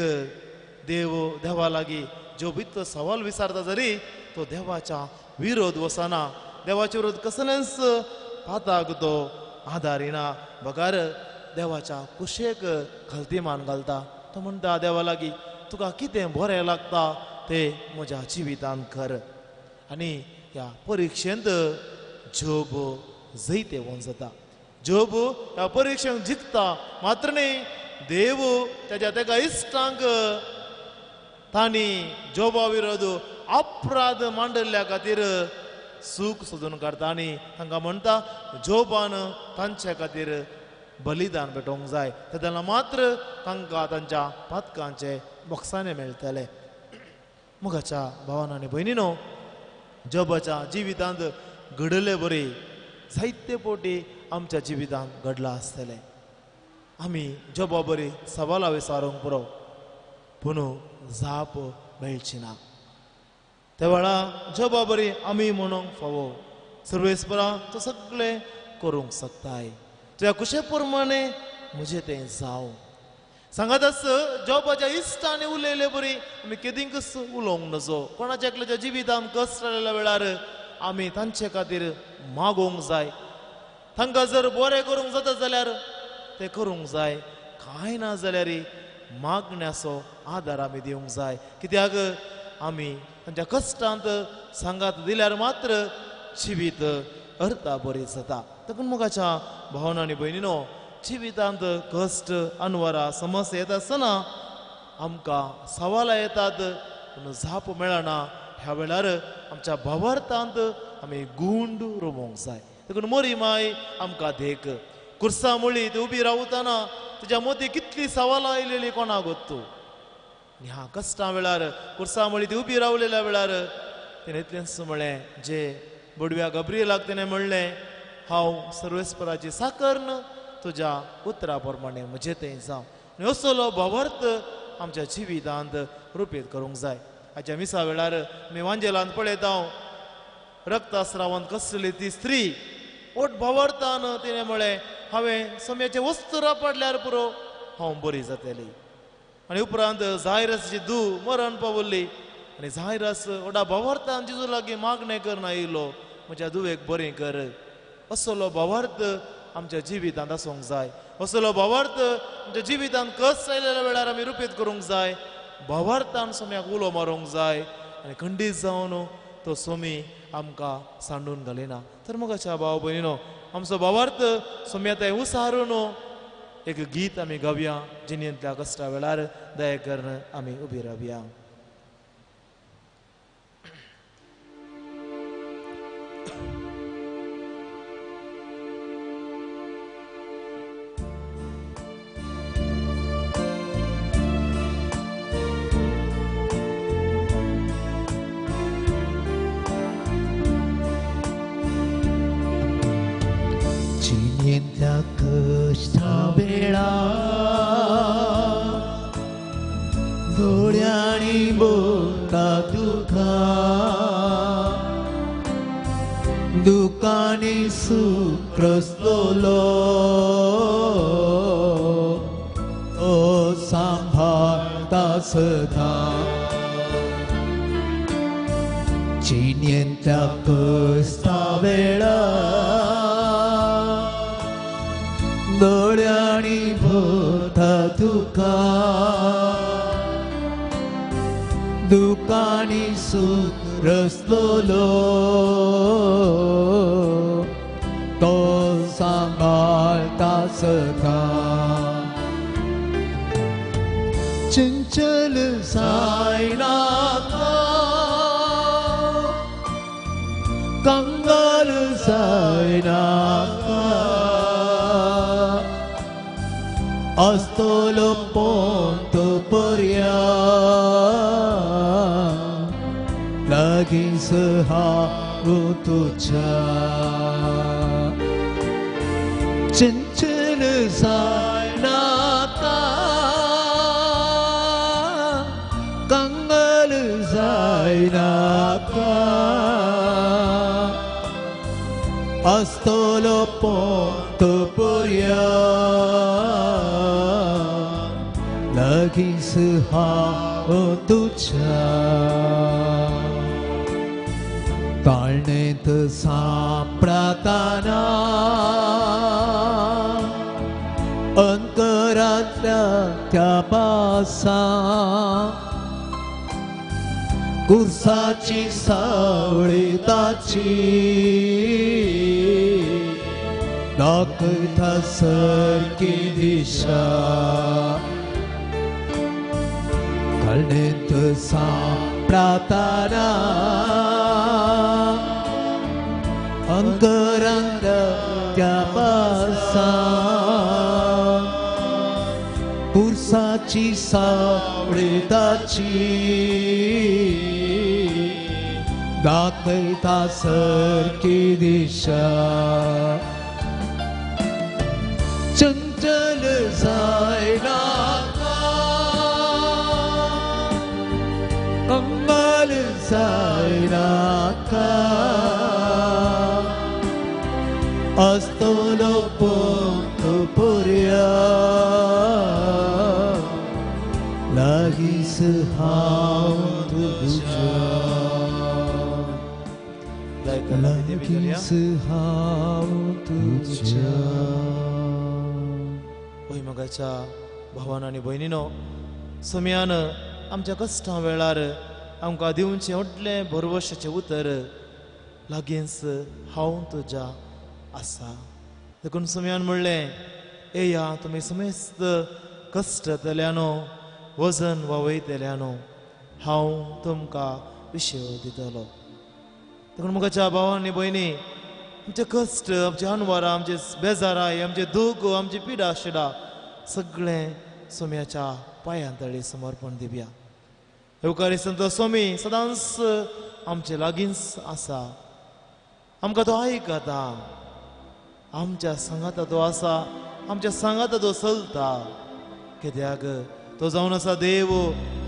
देव देवा लागीं जोब इतलो सवाल विचारता जरी तो देवाच्या विरोध वचना, देवाच्या विरोध कसलेंच पाताक तो आदार येना, बगर देवाच्या कुशेक खलती मान घालता. तो म्हणटा देवा लागीं, तुका कितें बरें लागता तें म्हज्या जिवितांत कर. आनी ह्या परिक्षेंत जोब जैतेवंत जाता, जोब ह्या परिक्षेंत जिखता. मात्र न्ही, देव तेज्या तेका इश्टांक तांणी जोबा विरोध अपराध मांडिल्ल्या खातीर सूख सोदून काडटा आनी तांकां म्हणटा जोबान तांचे खातीर बलिदान भेटोवंक जाय, तेन्ना मात्र तांकां तांच्या पातकांचे बोक्साने मेळटले. मुखाच्या भावान आनी भयणीनो, जोबाच्या जिवितांत घडले बरी जायते पोटी आमच्या जिवितांत घडलां आसतलें. आमी जोबा बरी सवालां विचारूंक पुरो पूण जाप मेळची ना. त्या वेळा जोबा बरी आमी म्हणूंक फावो सर्वेस्परा तो सगळें करूंक शकताय, तुज्या कुशे प्रमाणे म्हजें तें जावं. सांगात आस जोबाच्या इश्टांनी उलयले बरी आमी केदींकच उलोवंक नजो. कोणाच्या एकल्याच्या जिवितांत कश्ट आयिल्ल्या वेळार आमी तांचे खातीर मागोवंक जाय. तांकां जर बरें करूंक जाता जाल्यार तें करूंक जाय, कांय ना जाल्यार मागण्याचो आदार आमी दिवंक जाय. कित्याक आमी तांच्या कश्टांत सांगात दिल्यार मात्र जिवीत अर्था बरी जाता. तातूंत मोगाच्या भावना आनी भयणीनो, जिवितांत कश्ट अनवरा समस्या येता आसतना आमकां सवालां येतात पूण जाप मेळना. ह्या वेळार आमच्या भावार्थांत आमी गुंड रोमोवंक जाय. देखून मोरी माय आमकां देख कुर्सा मुळी ती उबी रावतना तुज्या मोती कितली सवालां आयलेली कोणाक गोत्तू. ह्या कश्टां वेळार कुर्सा मुळी ती उबी रावलेल्या वेळार तिणें इतलेंच म्हळें, जे बडव्या गब्रियेलाक तिणें म्हणलें, हांव सर्वेस्पराची साकर्न तुज्या उतरा प्रमाणे म्हजें तें जावं. आनी असलो भावार्थ आमच्या जिवितांत रुपेत करूंक जाय. आयच्या मिसा वेळार आमी वांजेलांत पळयता रक्तस्रावांत कसली ती स्त्री ओट भावार्थान तिणें म्हळें, हांवें सम्याचें वस्तुरा पडल्यार पुरो हांव बरी जातली. आनी उपरांत जायरसाची धूव मरण पावली आनी जायरस व्हडा भावार्थान जेजू लागीं मागणें करून आयलो, म्हज्या धुवेक बरें कर. असलो भावार्थ आमच्या जिवितांत आसूंक जाय. असलो भावार्थ आमच्या जिवितांत कश्ट आयिल्ल्या वेळार आमी रुपेत करूंक जाय. भावार्थान सोम्याक उलो मारूंक जाय आनी खंडीत जावन तो सोमी आमकां सांडून घालिना. तर मोगाच्या भाव भयणीनो, आमचो भावार्थ सोम्या थंय उसारून एक गीत आमी गावया. जिणेंतल्या कश्टा वेळार दया करून आमी उबी रावया. वेळा दोळ्यांनी बोलता तुका, दुकानी सुक्रसलो ओ सांभाळता सदा. जिणेंतल्या कश्टा वेळा दोळ्यांनी भरता तुका, दुकानी सुरसलो तो सांबाळता सदा. चंचल जायनाका, कंगाल जायनाका, आसतलो पोंत पर्या लागींच हांव तुज्या. चंचल जायनाका, कंगाल जायनाका, आसतलो पोंत पर्या लागींच हांव तुज्या. ताळणेंत सांपडताना अंतरांतल्या त्या पासा कुर्साची सावळी ताची दाखयता सारकी दिशा. कळणेंत सांपडताना अंतरांतल्या त्या पासा कुर्साची सावळी ताची दाखयता सारकी दिशा चंचल जायनाका कंगाल जायनाका आसतलो पंथ पुर्या लागींच हांव तुज्या लागींच हांव तुज्या. भुंयमोगाच्या भावान आनी भयणीनो, सोम्यान आमच्या कश्टां वेळार आमकां दिवचें व्हडलें भरवशाचें उतर लागींच हांव तुज्या आसा. देखून सोम्यान म्हणलें, येया तुमी समेस्त कश्टतल्यानो वजन वावयतल्यानो, हांव तुमकां विशय दितलो. देखून मुखाच्या भावांनी भयणी, आमचे कश्ट, आमचे अनवरां, आमचे बेजाराय, आमचे दूख, आमची पिडा शिडा सगळें सोम्याच्या पांयां तळी समर्पण दिवया. येवकारी संत सोमी सदांच आमचे लागींच आसा, आमकां तो आयकता, आमच्या सांगाता तो आसा, आमच्या सांगाता तो चलता. कित्याक तो जावन आसा देव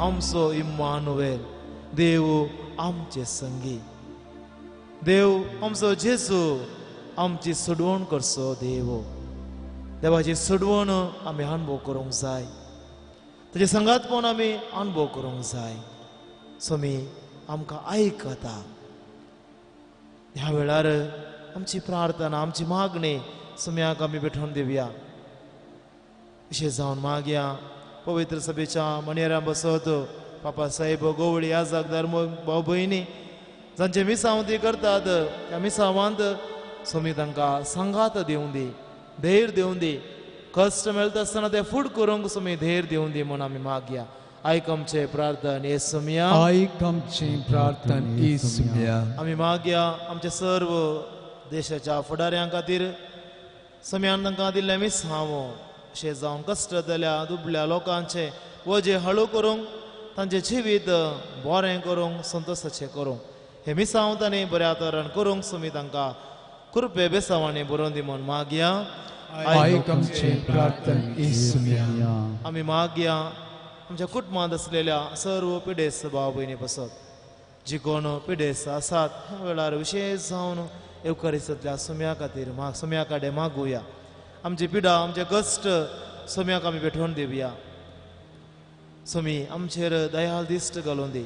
आमचो इम्मानुएल, देव आमचे संगी, देव आमचो जेजू, आमची सोडवण करचो देव. देवाची सोडवण आमी अणभव करूंक जाय, ताजे सांगातपण आमी अणभव करूंक जाय. सोमी आमकां आयकता. ह्या वेळार आमची प्रार्थना, आमची मागणी सोम्याक आमी भेटोवन दिवया. विशेश जावन मागया पवित्र सभेच्या मणेरां बसत पापा साहेब गोवळी आजाक धर्म भाव भयणी जांचे मिसांव ती करतात, त्या मिसावांत सोमी तांकां सांगात दिवं दी, धैर्य दिवं दी. कश्ट मेळटा आसतना ते फूड करूंक सोमी धैर्य दिवं दी म्हूण आमी मागया. आयक आमचे प्रार्थन येसुमिया, आयक आमचे प्रार्थन येसुमिया. आमी मागया आमचे सर्व देशाच्या फुडाऱ्यां खातीर सोम्यान तांकां दिल्लें मिसांव अशें जावन कश्ट जाल्या दुबल्या लोकांचें वजें हळू करूंक, तांचें जिवीत बरें करूंक, संतोशाचें करूंक, हे मिसांव तांणी बऱ्या तरान करूंक सोमी तांकां कृपे बेसावांनी बरोवन दी म्हूण मागया. आयक आमचें प्रार्थन येसुमिया. आमी मागया आमच्या कुटुंबांत आसलेल्या सर्व पिडेस्त भाव भयणी पसत जी कोण पिडेस्त आसात ह्या वेळार विशेश जावन येवकारिसांतल्या सोम्या खातीर सोम्या कडेन मागुया. आमची पिडा, आमचे कश्ट सोम्याक आमी भेटोवन दिवया. सोमी आमचेर दयाल दिश्ट घालून दी,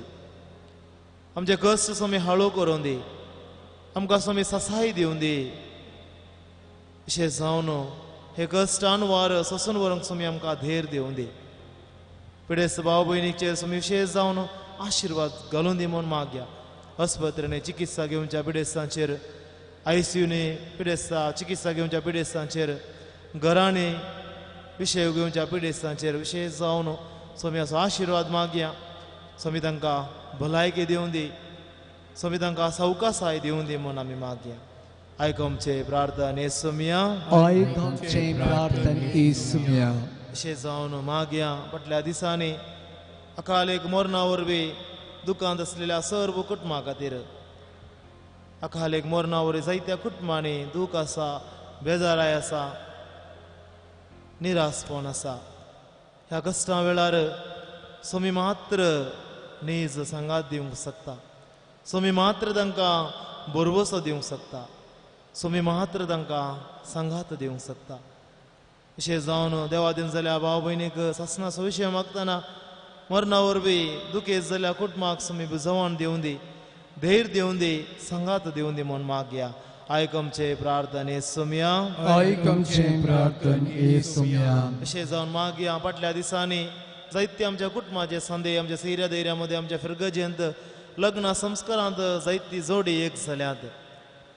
आमचे कश्ट सोमी हाळू करून दी, आमकां सोमी ससाय दिवन दी. अशें जावन हे कश्ट अनवार सोसून व्हरूंक सोमी आमकां धैर्य दिवन दी. पिडेस्त भाव भयणीचेर सोमी विशेश जावन आशिर्वाद घालून दी म्हूण मागया. आस्पत्रेने चिकित्सा घेवच्या पिडेस्तांचेर, आयसीयूनी पिडेस्ता चिकित्सा घेवच्या पिडेस्तांचेर, घरांनी विशय घेवच्या पिडेस्तांचेर विशेश जावन सोम्याचो आशिर्वाद मागया. सोमी तांकां भलायकी दिवन दी, सोमी तांकां सवकासाय दिवन दी म्हूण आमी मागया. आयक आमचे प्रार्थन येसुमिया, आयक आमचे प्रार्थन येसुमिया. अशें जावन मागया फाटल्या दिसांनी अकाल एक मरणा वरवीं दुकांत आसलेल्या सर्व कुटुंबा खातीर, अकाल एक मरणा वरवीं जायत्या कुटुंबांनी दूख आसा, बेजाराय आसा, निरासपण आसा. ह्या कश्टां वेळार सोमी मात्र नीज सांगात दिवंक शकता, सोमी मात्र तांकां भरवसो दिवंक शकता, सोमी मात्र तांकां सांगात दिवंक शकता. अशें जावन देवा दिन जाल्या भाव भयणीक सासणाचो विशय मागतना मरणा वरवीं दुखेस्त जाल्या कुटुंबाक सोमी बुजवण दिवं दी, धैर्य दिवं दी, सांगात दिवं दी म्हूण मागया. आयक आमचे प्रार्थन येसुमिया, आयक आमचे प्रार्थन येसुमिया. अशें जावन मागया फाटल्या दिसांनी जायते आमच्या कुटुंबाचे संदे आमच्या सैऱ्या धैर्या मदें, आमच्या फिरगजेंत लग्न संस्कारांत जायती जोडी एक जाल्यात.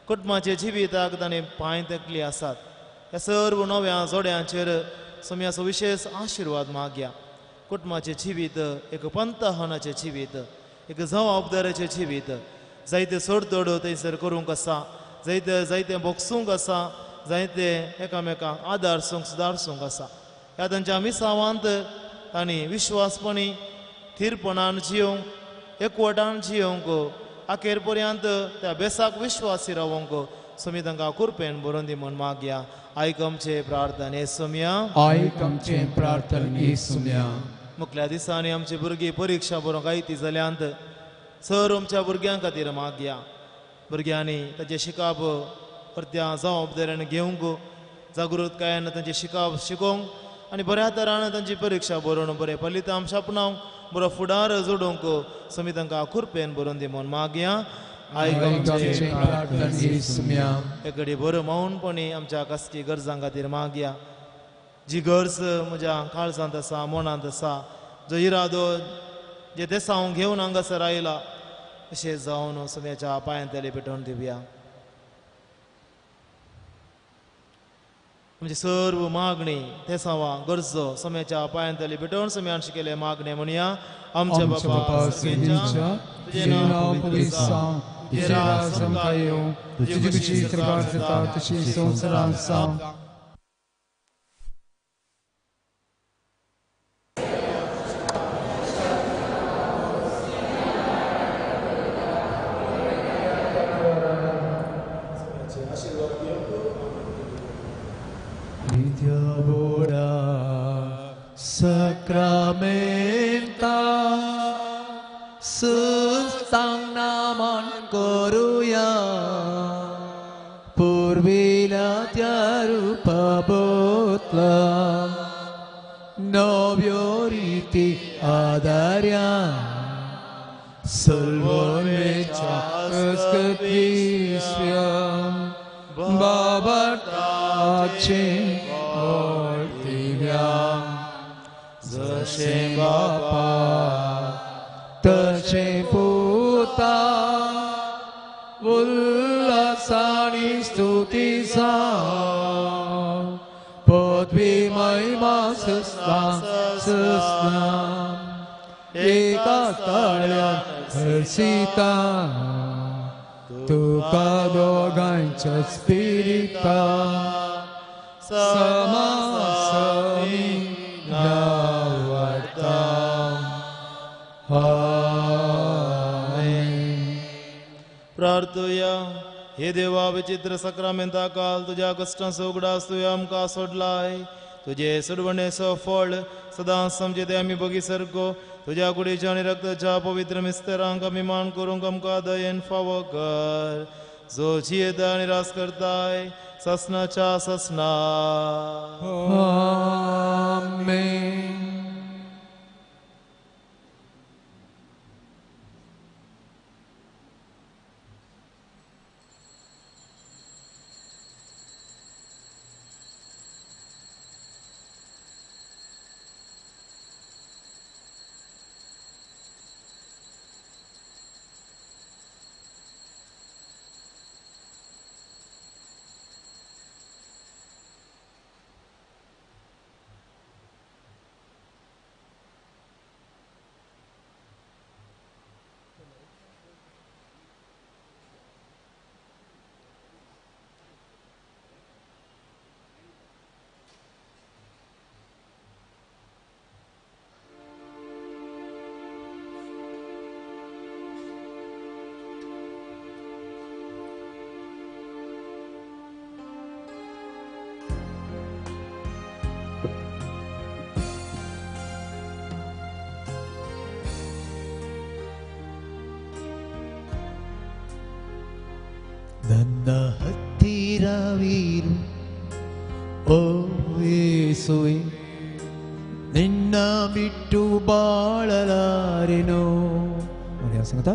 कुटुंबाचे जिविताक तांणी पांय तेंकली आसात. ह्या सर्व नव्या जोड्यांचेर सोम्याचो विशेश आशिर्वाद मागया. कुटुंबाचें जिवीत एक पंतहनाचें जिवीत, एक जबाबदाराचें जिवीत, जायते सोडतोड थंयसर करूंक आसा, जायते जायते भोगसूंक आसा, जायते एकामेकांक आदारसूंक सुदारसूंक आसा. ह्या तांच्या मिसावांत तांणी विश्वासपणी थिरपणान जियोंक, एकवटान जियोंक अखेर पर्यंत त्या बेसाक विश्वासी रावंक सोमी तांकां कृपेन बरोवन दी म्हूण मागया. आयक आमचे प्रार्थने सोमया. आयक आमचे प्रार्थने सोमया. मुखल्या दिसांनी आमची भुरगीं परिक्षा बरोवंक आयती जाल्यांत सर आमच्या भुरग्यां खातीर मागया. भुरग्यांनी ताचें शिकप परत्या जबाबदारीन घेवंक जागृतकायेन तांचें शिकप शिकोवंक आनी बऱ्या तरान तांची परिक्षा बरोवन बरें फलितांश आपणावंक बरो फुडार जोडूंक समी तांकां कृपेन बरोवन दी म्हूण मागया. आयक आमचे प्रार्थने सोमया. एकडे बरो मौनपणी आमच्या खासगी गरजां खातीर मागया. जी गरज म्हज्या काळजांत आसा मनांत आसा जो इरादो जे देसांव घेवन हांगासर आयला अशें जावन सोम्याच्या पांयांतले पेटोवन दिवया. आमची सर्व मागणी तेसांवा गरजो सोम्याच्या पांयांतले पेटोवन सोम्यान शिकयले मागणे म्हणया. आमच्या बापा सर्गाच्या तुजें नांव पवित्र जावं, तुजें राज आमकां येवं, तुजी खुशी स्वर्गार जाता तशी संवसारांत जावं. Sacramenta sustang naman koruya purvila tyarupa botla novyo riti adarya solvormecha askapisya babartache mortivya जशें बापा तशें पुता उल्हासानी स्तुती जावं पदवी महिमा सस्ना सस्ना एका ताळ्यान हर्षिता तुका दोगांच्या स्पिरिता समासमी नावडता. आमेन. प्रार्थुया. हे देवा विचित्र सक्रामेंता काल तुज्या कश्टांचो उगडास तुवें आमकां सोडलाय. तुजे सोडवणेचो फळ सदां समजेते आमी बगी सारको तुज्या कुडीच्या आनी रक्ताच्या पवित्र मिस्तरांक आमी मान करूंक आमकां दयेन फावो कर. जो जियेता आनी रास करताय ससनाच्या ससना. आमेन. ನನ್ನ ಹತ್ತಿರವಿರು ಓ ಯೇಸುವೆ, ನಿನ್ನ ಬಿಟ್ಟು ಬಾಳಲಾರೆನೋ. ಸಂಗತ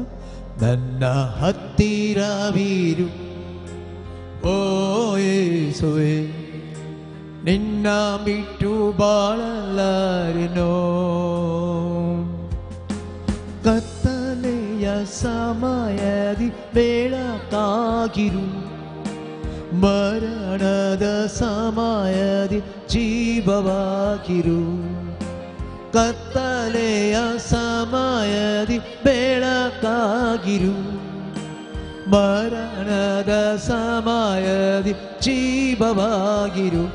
ನನ್ನ ಹತ್ತಿರವಿರು ಓ ಯೇಸುವೆ, ನಿನ್ನ ಬಿಟ್ಟು ಬಾಳಲಾರೆನೋ. ಕತ್ತಲೆಯ ಸಮಯದಿ ಬೆಳಕಾಗಿರು, ಮರಣದ ಸಮಯದಿ ಜೀವವಾಗಿರು. ಕತ್ತಲೆಯ ಸಮಯದಿ ಬೆಳಕಾಗಿರು, ಮರಣದ ಸಮಯದಿ ಜೀವವಾಗಿರು.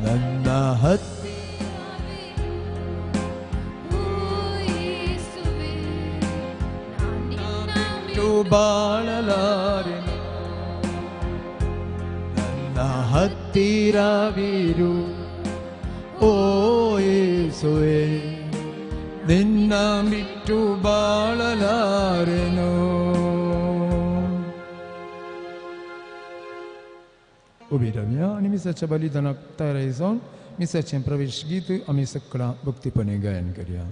ನನ್ನ ಬಾಳಲಾರೆನು. ನನ್ನ ಹತ್ತಿರವಿರು ಓ ಯೇಸುವೆ, ನಿನ್ನ ಬಿಟ್ಟು ಬಾಳಲಾರೆನು. उबी रावया आनी मिसाच्या बलिदानाक तयार जावन मिसाचें प्रवेश गीत आमी सगळां भक्तीपणे गायन करया.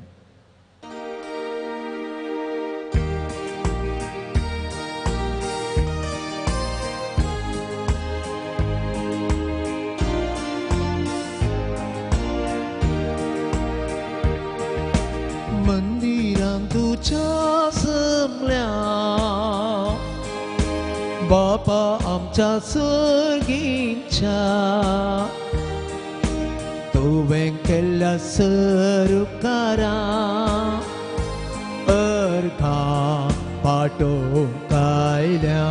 मंदिरांत तुज्या जमल्या बापा आमच्या सर्गींच्या, तुवें केल्ल्या सरुकारा अर्घां पाटोवंक आयल्या.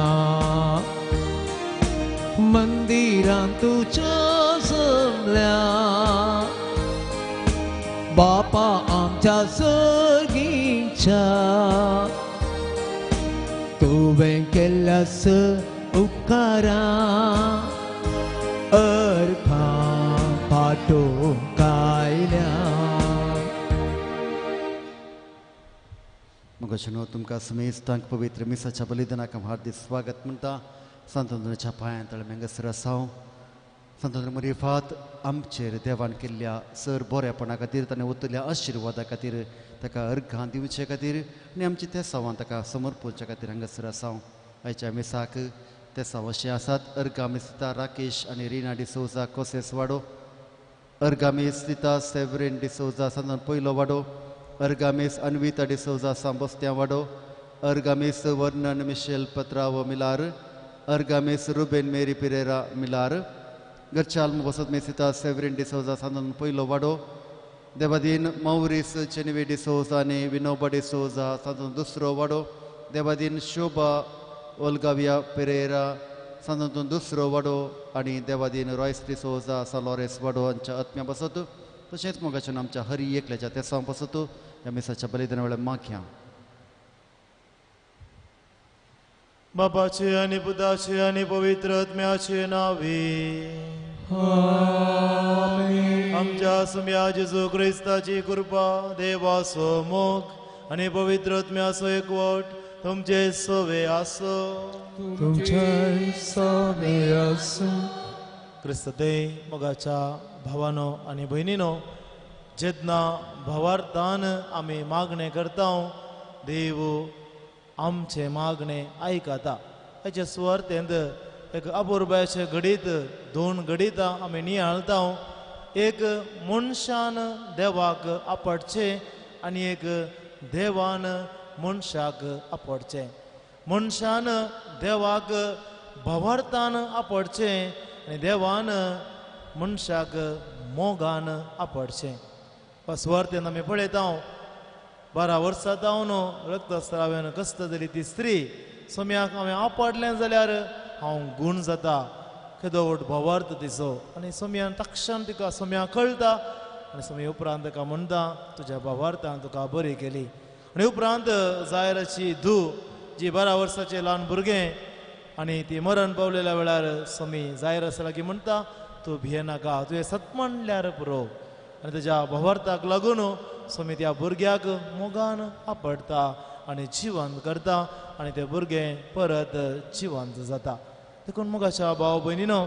मंदिरांत तुज्या जमल्या बापा आमच्या सर्गींच्या, तुवें केल्ल्या उपकारा अर्घां पाटोवंक आयल्या. मगोशनो तुमकां समेस्तांक पवित्र मिसाच्या बलिदानाक हांव हार्दिक स्वागत म्हणटा. सांत अंतोनाच्या पांयां तळमे हांगासर आसा हांव. सांत अंतोन मुरीफात आमचेर देवान केल्ल्या सर बरेपणा खातीर, ताणें ओतल्या आशिर्वादा खातीर, ताका अर्घां दिवचे खातीर आनी आमची तेसांवां ताका समर्पणच्या खातीर हांगासर आसा हांव. आयच्या मिसाक तेसांव अशें आसात. अर्घां मिसता राकेश आनी रिना डिसोजा कोसेस वाडो, अर्घां मिस दिता सेवरीन डिसोजा सांतान पयलो वाडो, अर्घां मिस अन्विता डिसोजा सांबोस्त्या वाडो, अर्घां मिस वर्णन मिशेल पत्राव मिलार, अर्घां मिस रुबेन मेरी पिरेरा मिलार, घरच्याल बसत मिसिता सेवरीन डिसोजा सांतान पयलो वाडो, देवादीन मौरीस चेनवी डिसोजा आनी विनोबा डिसोजा सांतान दुसरो वाडो, देवादीन शोभा ओल्गाविया पेरेरा सांतान दुसरो वाडो आनी देवादीन रॉयस डिसोजा सालोरेस वाडो हांच्या आत्म्या बसत. तशेंच मोगाच्यान आमच्या हरी एकल्याच्या तेसांव बसत ह्या मिसाच्या बलिदाना वेळार मागया. बापाचे आनी पुताचे आनी पवित्र आत्म्याचे नावे आमेन. आमच्या सुम्या जेजू क्रिस्ताची कृपा, देवाचो मोग आनी पवित्र आत्म्याचो एकवट तुमचे सवे आसो. तुमचे सवे आसूं. क्रिस्तते मोगाच्या भावानो आनी भयणीनो, जेन्ना भावार्थान आमी मागणें करता देव आमचें मागणें आयकता. हाचे सुवार्थेंत एक अपुरबायेचें घडीत, दोन घडितां आमी नियाळता. एक मनशान देवाक आपडचें आनी एक देवान मनशाक आपडचें. मनशान देवाक भावार्थान आपडचें आनी देवान मनशाक मोगान आपडचें. सुवार्थेन आमी पळयता 12 वर्सां जावन रक्तस्राव्यान कस्त जाली ती स्त्री सोम्याक हांवें आपडलें जाल्यार हांव गूण जाता, केदो व्हड भावार्थ तिचो. आनी सोम्यान तक्षण तिका सोम्या कळटा आनी सोम्या उपरांत ताका म्हणटा तुज्या भावार्थान तुका बरी केली. आनी उपरांत जायराची धूव जी 12 वर्साचें ल्हान भुरगें आनी ती मरण पावलेल्या वेळार सोमी जायरासा लागीं म्हणटा तूं भियेनाका, तुवें सत म्हणल्यार पुरो. आनी ताज्या भावार्थाक लागून सोमी त्या भुरग्याक मोगान आपडटा आनी जिवंत करता आनी तें भुरगें परत जिवंत जाता. देखून मोगाच्या भाव भयणीनो,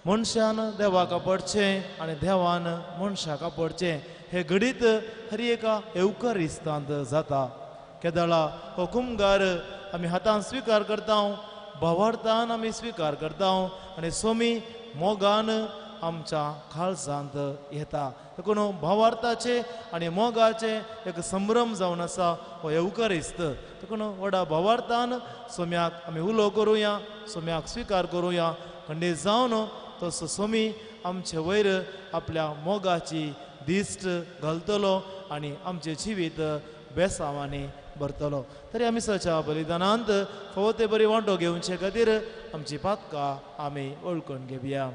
मनशान देवाक आपडचें आनी देवान मनशाक आपडचें हें घडीत हर एका येवकारिस्तांत जाता. केदळा हो कुमगार आमी हातान स्विकार करता, भावार्थान आमी स्विकार करता आनी सोमी मोगान आमच्या काळजांत येता. देखून भावार्थाचे आनी मोगाचे एक संभ्रम जावन आसा हो येवकारिस्त. देखून व्हडा भावार्थान सोम्याक आमी उलो करुया, सोम्याक स्विकार करुया. खंडीत जावन तसो सोमी आमचे वयर आपल्या मोगाची दिश्ट घालतलो आनी आमचें जिवीत बेसांवांनी भरतलो. तरी आमी सच्या बलिदानांत फावो ते बरी वांटो घेवचे खातीर आमची पातकां आमी वळखून घेवया.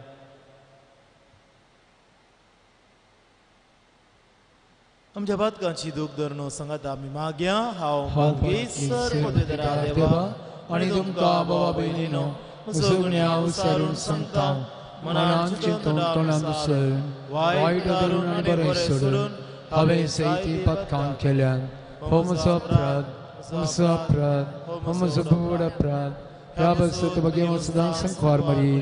आमच्या पातकांची दूख धरून सांगात आमी मागया. हांव मागीसर पदवेदारा देवा आनी तुमकां बाबा भयणीनो सगळ्या विचारून सांगता, मनान चिंतून तोंडान विसरून वायट धरून आनी बरें सोडून हांवें सयती पातकां केल्यान. हो म्हजो अपराध, म्हजो अपराध, हो म्हजो व्हड अपराध. ह्या बसत भगेवन सदां संकवार मरी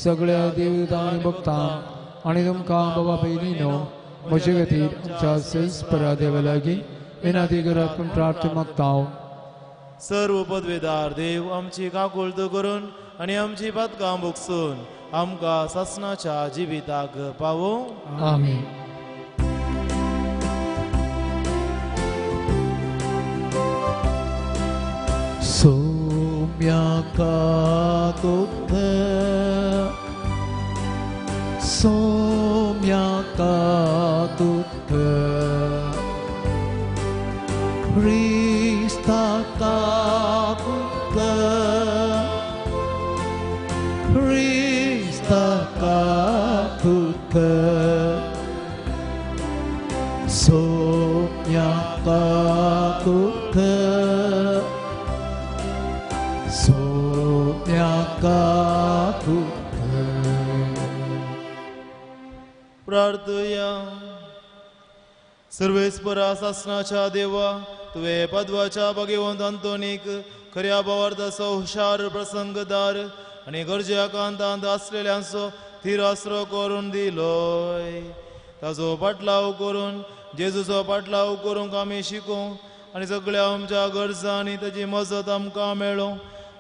सगळ्या देवदां आनी भक्तांक आनी तुमकां बाबा भयणीनो म्हजे खातीर आमच्या सैस्परा देवा लागीं विनंती करात पूण प्रार्थना मागता. सर्व पदवेदार देव आमची काकुळट करून आनी आमची पातकां भोगसून आमकां सासणाच्या जिविताक पावो. आमेन. सोम्याका दुःख, सोम्याका दुःख, क्रिस्ताका दुःख, क्रिस्ताका दुःख, सोम्याका दुःख, सोम्याका दुःख. प्रार्थया. सर्वेस्परा सासणाच्या देवा, तुवें पदवाच्या भगवंत अंतोनीक खऱ्या भावार्थाचो हुशार प्रसंगदार आनी गरजे कांतांत आसलेल्यांचो थीर आसरो करून दिलोय. ताजो पाटलाव करून जेजूचो पाटलाव करूंक आमी शिकूं आनी सगळ्या आमच्या गरजांनी ताजी मजत आमकां मेळों.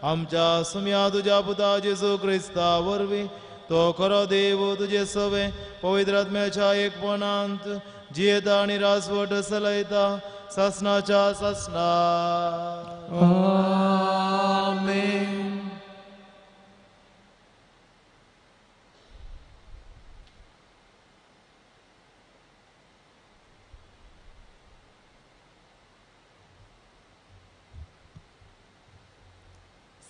आमच्या सुम्या तुज्या पुता जेजू क्रिस्ता वरवीं तो खरो देव तुजे सवे पवित्र आत्म्याच्या एकपणांत जियेता आनी राजवट चलयता सासणाच्या सासणा. आमेन.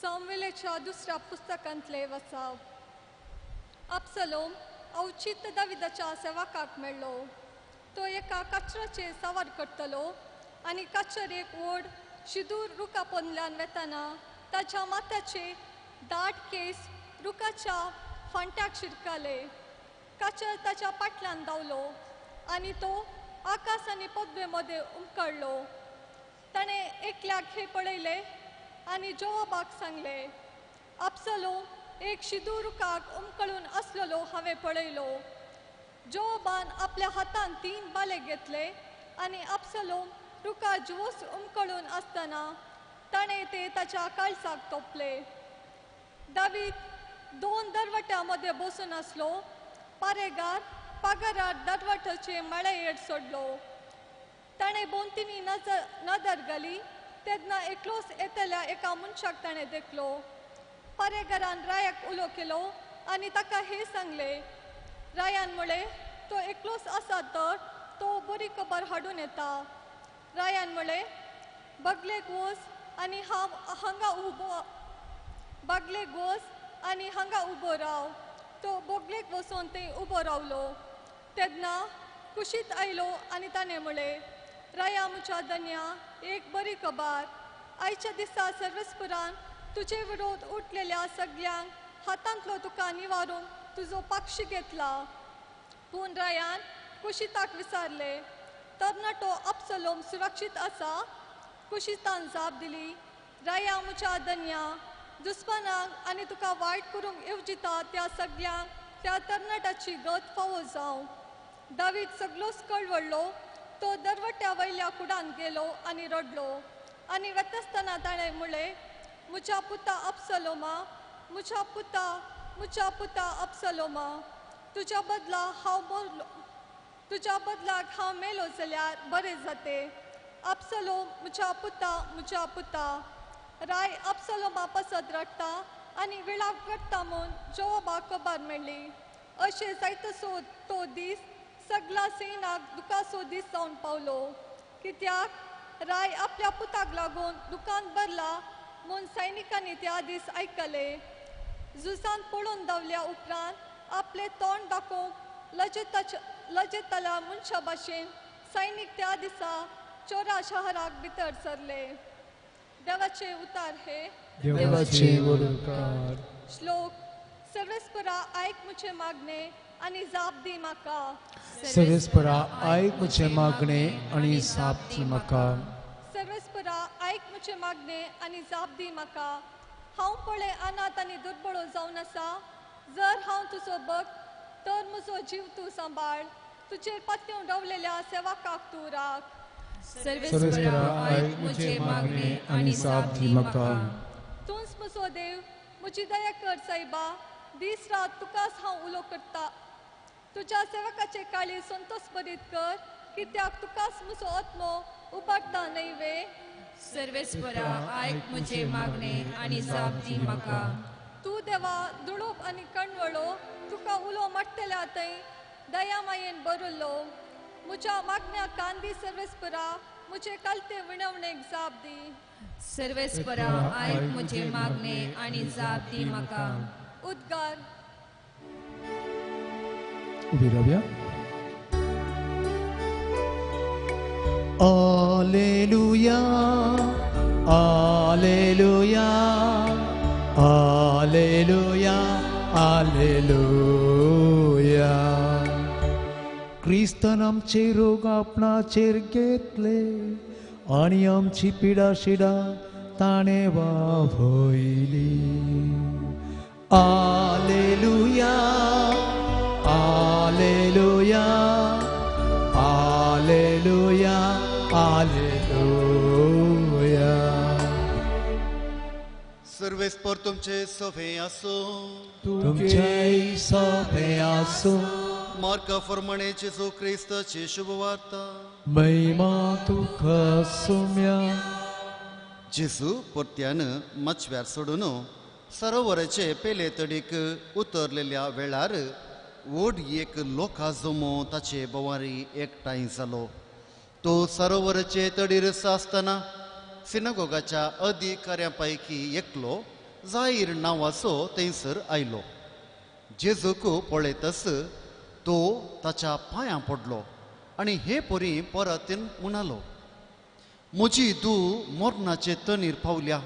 सामुएलाच्या दुसऱ्या पुस्तकांतले वसाव. अब्सलोम अवचित दाविदाच्या सेवकाक मेळ्ळो. तो एका काचराचेर सवार करतलो आनी काचर एक व्हड शिदूर रुखा पोंदल्यान वेतना ताच्या माथ्याचे दाट केस रुखाच्या फांट्याक शिरकाले. काचर ताच्या फाटल्यान धांवलो आनी तो आकाश आनी पदवे मदें उमकळ्ळो. ताणें एकल्याक हें पळयलें आनी जोवाबाक सांगलें, अब्सलोम एक शिदूर रुखाक उमकळून आसलेलो हांवें पळयलो. जोवाबान आपल्या हातान 3 बाले घेतले आनी अब्सलोम रुखा जुवोस उमकळून आसतना ताणें ते ताच्या काळसाक तोपले. दावीद 2 दरवट्यां मदें बसून आसलो. पारेगार पागारार दरवट्याचे माळयेर सोडलो. ताणें बोंतिनी नदर घाली तेन्ना एकलोच येतल्या एका मनशाक ताणें देखलो. पारेगारान रायाक उलो केलो आनी ताका हें सांगलें. रायान म्हळें, तो एकलोच आसा तर तो बरी खबर हाडून येता. रायान म्हळें, बगलेक वच आनी हांव हांगा उबो, बागलेक वच आनी हांगा उबो राव. तो बोगलेक वचून थंय उबो रावलो. तेन्ना कुशीत आयलो आनी ताणें म्हळें, राया म्हज्या धन्या, एक बरी खबर. आयच्या दिसा सर्वेस्परान तुजे विरोध उठलेल्या सगळ्यांक हातांतलो तुका निवारूंक तुजो पक्ष घेतला. पूण रायान कुशीताक विचारलें, तरणाटो अब्सलोम सुरक्षीत आसा? कुशीतान जाप दिली, राया म्हज्या धन्या, दुस्मानांक आनी तुका वायट करूंक येवजिता त्या सगळ्यांक त्या तरणाट्याची गत फावो जावं. दावीद सगळोच कळवळ्ळो. तो दरवट्या वयल्या कुडान गेलो आनी रडलो आनी वता ताणें म्हळें, म्हज्या पुता अब्सलोमा, म्हज्या पुता, म्हज्या पुता अब्सलोमा, तुज्या बदला हांव मरलो, तुज्या बदलाक हांव मेलो जाल्यार बरें जातें. अब्सलोम म्हज्या पुता, म्हज्या पुता. राय अब्सलोमा पसत रडटा आनी विळाप करता म्हूण जोवाबाक खबर मेळ्ळी. अशें जायतसो तो दीस सगळ्या सैनाक दुखाचो दीस जावन पावलो. कित्याक राय आपल्या पुताक लागून दुकान भरला म्हूण सैनिकांनी त्या दीस आयकले. झुजांत पळून धांवल्या उपरांत आपलें तोंड दाखोवंक लजेतल्या मनशा भाशेन सैनिक त्या दिसा चोरा शहराक भितर सरले. देवाचे उतार हे. देवाचे उपकार. श्लोक. सर्वेस्परा आयक मुझे मागणे आनी जाप दी म्हाका. सर्वेस्परा आयक मुझे मागणे आनी जाप दी म्हाका. सर्वेस्परा आयक मुझे मागणे आनी जाप दी म्हाका. हांव पळय अनाथ आनी दुर्बळो जावन आसा. जर हांव तुजो भक्त तर म्हजो जीव तूं सांबाळ. तुजेर पातयेवन रावलेल्या सेवकाक तूं राख. सर्वेस्परा आयक मुझे मागणे आनी जाप दी म्हाका. तूंच म्हजो देव, म्हजी दया कर सायबा. दीस रात तुकाच हांव उलो करता. तुज्या सेवकाचे काळी संतोष बरीत कर, कित्याक तुकाच म्हजो आत्मो उबारता न्हय वे. सर्वेस्परा आयक मुझे मागणे आनी जाप दी म्हाका. तूं देवा दुडोप आनी कणवळो, तुका उलो मारतल्या थंय दया मायेन बरयल्लो. म्हज्या मागण्या कान दी सर्वेस्परा, म्हजे कालते विणवणेक जाप दी. सर्वेस्परा आयक मुझे मागणे आनी जाप दी म्हाका. उद्गार. उबी रावया. Alleluia, alleluia, alleluia, alleluia. क्रिस्तान आमचे रोग आपणाचेर घेतले आनी आमची पिडा शिडा ताणें वावयली. Alleluia, alleluia, alleluia, alleluia. सर्वेस्पर तुमचे सोफे आसो. तुमचे सोफे आसो. मार्का फरमाणे जेजू क्रिस्ताची शुभवार्ता. महिमा तुका सुम्या. जेजू परत्यान मचव्यार सोडून सरोवराचे पेले तडीक उतरलेल्या वेळार व्हड एक लोका जमो ताचे भोंवारी एकठांय जालो. तो सरोवराचे तडीर आसतना सिनागोगाच्या अधिकाऱ्यां पैकी एकलो जाहीर नांवाचो थंयसर आयलो. जेजूक पळयतच तो ताच्या पांयां पडलो आनी हे परी परतीन म्हणालो, म्हजी धूव मरणाचे तणीर पावल्या,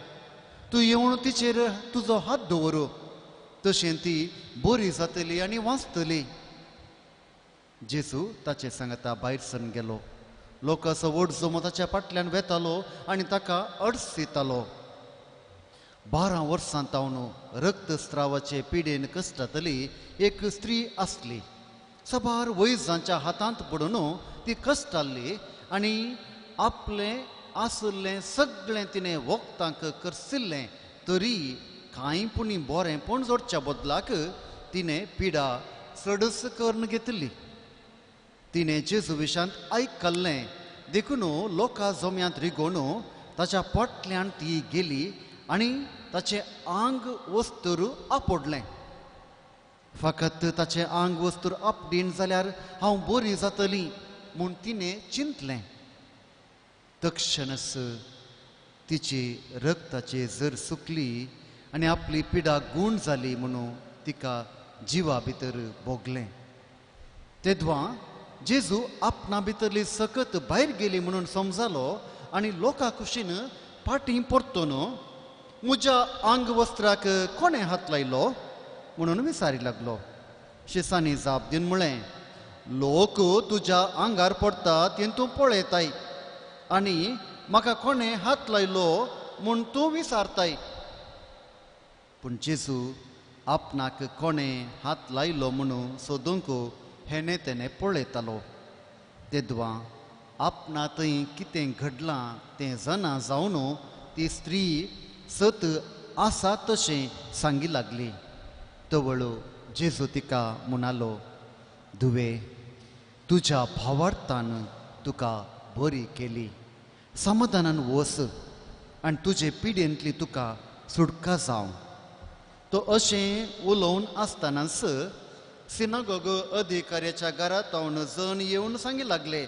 तूं येवन तिचेर तुजो हात दवर, तशें ती बरी जातली आनी वाचतली. जेजू ताचे सांगाता भायर सरून गेलो. लोकांचो व्हड जमो ताच्या फाटल्यान वेतालो आनी ताका अडसितालो. 12 वर्सां तावन रक्तस्रावाचे पिडेन कश्टातली एक स्त्री आसली. सबार वैजांच्या हातांत पडून ती कश्टाल्ली आनी आपलें आशिल्लें सगळें तिणें वखदांक करसिल्लें, तरी कांय पुणी बरेंपण जोडच्या बदलाक तिणें पिडा चडच करून घेतिल्ली. तिणें जेजू विशांत आयकल्लें देखून लोकां जम्यांत रिगोवन ताच्या पोटल्यान ती गेली आनी ताचें आंग वस्तूर आपडलें. फकत ताचें आंग वस्तूर आपडीन जाल्यार हांव बरी जातली म्हूण तिणें चिंतलें. तक्षणच तिची रक्ताची जर सुकली आनी आपली पिडा गूण जाली म्हणून तिका जिवा भितर भोगलें. तेद्वां जेजू आपणा भितरली सकत भायर गेली म्हणून समजालो आनी लोकां कुशीन फाटीं परतून म्हज्या आंग वस्त्राक कोणें हात लायलो म्हणून विचारी लागलो. शिसांनी जाप दिवन म्हळें, लोक तुज्या आंगार पडटा तें तूं पळयताय आनी म्हाका कोणें हात लायलो म्हूण तूं विचारताय. पूण जेजू आपणाक कोणें हात लायलो म्हणून सोदूंक हेणे तेणें पळयतालो. तेद्वां आपणा थंय कितें घडलां तें जाणा जावन ती स्त्री सत आसा तशें सांगी लागली. तवळ जेजू तिका म्हणालो, धुवे, तुज्या भावार्थान तुका बरी केली, समाधानान वस आनी तुजे पिडेंतली तुका सुटका जावं. तो अशें उलोवन आसतनाच सिनागोग अधिकाऱ्याच्या घरांत जण येवन सांगी लागले,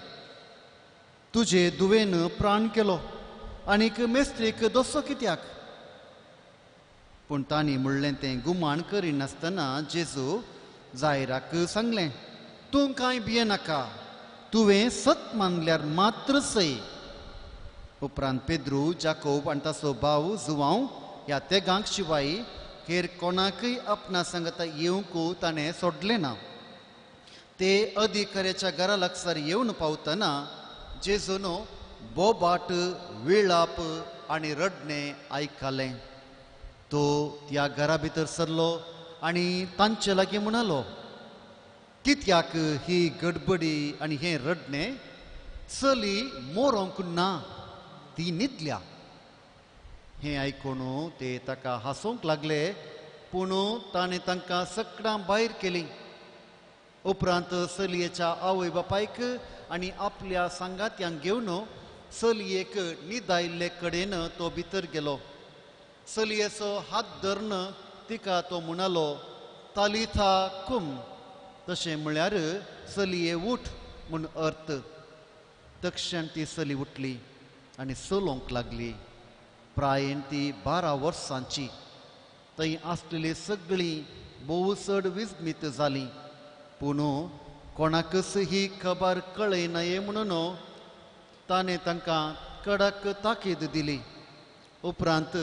तुजे धुवेन प्राण केलो आनीक मेस्त्रीक दोसो कित्याक? पूण तांणी म्हणलें तें गुमान करिनासतना जेजू जायराक सांगलें, तूं कांय भियेनाका, तुवें सत मानल्यार मात्र सय. उपरांत पेद्रू, जाकोब आनी ताचो भाव जुवांव ह्या तेगांक शिवाय हेर कोणाकय आपणा सांगता येवंक ताणें सोडलें ना. ते अधिकाऱ्याच्या घरा लागसार येवन पावतना जेजून बोबाट, विळाप आनी रडणें आयकलें. तो त्या घरा भितर सरलो आनी तांचे लागीं म्हणालो, कित्याक ही गडबडी आनी हें रडणें? चली मोरोंक ना, ती न्हिदल्या. हें आयकून ते ताका हांसूंक लागले, पूण ताणें तांकां सगळ्यां भायर केलीं. उपरांत चलयेच्या आवय बापायक आनी आपल्या सांगात्यांक घेवन चलयेक न्हिदायिल्ले कडेन तो भितर गेलो. चलयेचो हात धरून तिका तो म्हणालो, तालिथा कुम, तशें म्हळ्यार चलये उठ म्हूण अर्थ. तक्षण ती चली उठली आनी चलोवंक लागली. प्रायेन ती 12 वर्सांची. थंय आसलेली सगळीं भोव चड विस्मीत जालीं, पूण कोणाकच ही खबर कळयनाये म्हणून ताणें तांकां कडक ताकीद दिली. उपरांत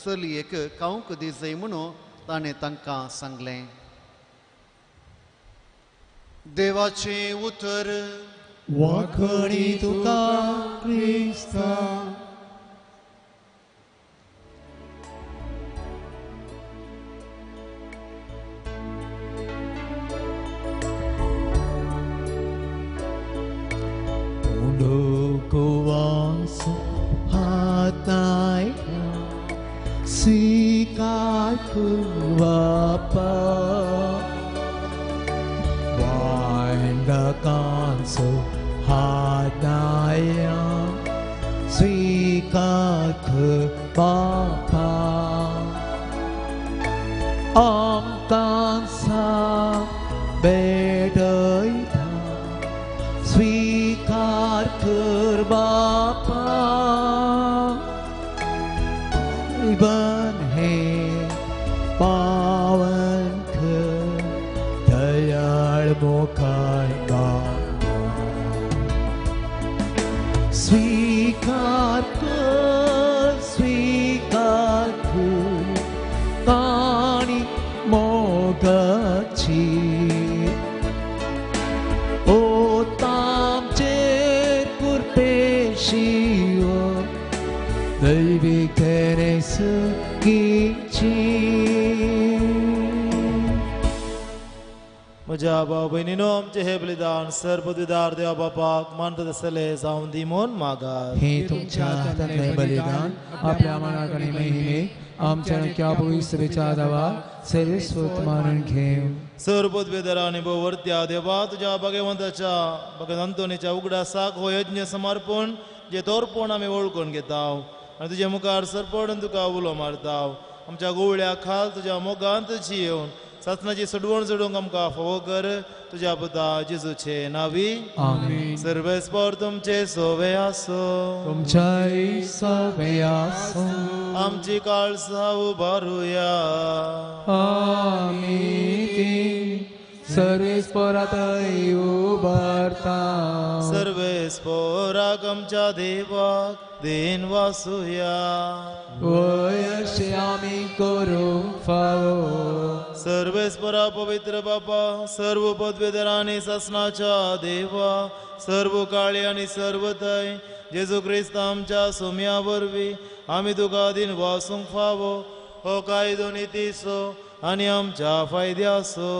चलयेक खावंक दिजय म्हणून ताणें तांकां सांगलें. देवाचें उतर. वाखणी तुका क्रिस्ता. स्वीकार बापा वांडकांचो हाताया स्वीकार बापा आमकां भेटयता स्वीकार कर बापा बन हे पावन कर दयाळ मोखाय बापा स्वीकार कर स्वीकार कर काणी मोगाची ओ तामचेर कुरपेशियो दैवी सुखीची. म्हज्या भाव भयणीनो, आमचें हें बलिदान सर्वपदवीदार देवा बापाक मानता तसलें जावं दी म्हूण मागात. हे तुमच्या हातांतलें बलिदान आपल्या मनाक आनी महिमेक आमच्या नक्या पवित्र दावा सर्वेस्वत मानून घेवं. सर्वपदवीदार आनी भोववर्त्या देवा, तुज्या भगवंताच्या भगवंत अंतोनीच्या उगडासाक हो यज्ञ समर्पण जे तोरपण आमी वळखून घेता आनी तुजे मुखार सरपडून तुका उलो मारता. आमच्या गुवळ्या खाल तुज्या मोगांत जियेवन सासणाची सोडवण जोडूंक आमकां फावो कर. तुज्या पुता जेजूचे नावी आमेन. सर्वेस्पर तुमचे सोवे आसो, तुमच्याय सोवे आसो. आमची काळसां उबारुया. आमी ती सर्वेस्परातय उबारता. सर्वेस्पराक आमच्या देवाक then वासुया. वय अशें आमी करूंक फावो. सर्वेस्परा पवित्र बापा, सर्व पदवेधर आनी सासणाच्या देवा, सर्व काळी आनी सर्व थंय जेजू क्रिस्त आमच्या सोम्या वरवीं आमी तुका दिन वासूंक फावो हो कायदो नितीचो आनी आमच्या फायद्याचो.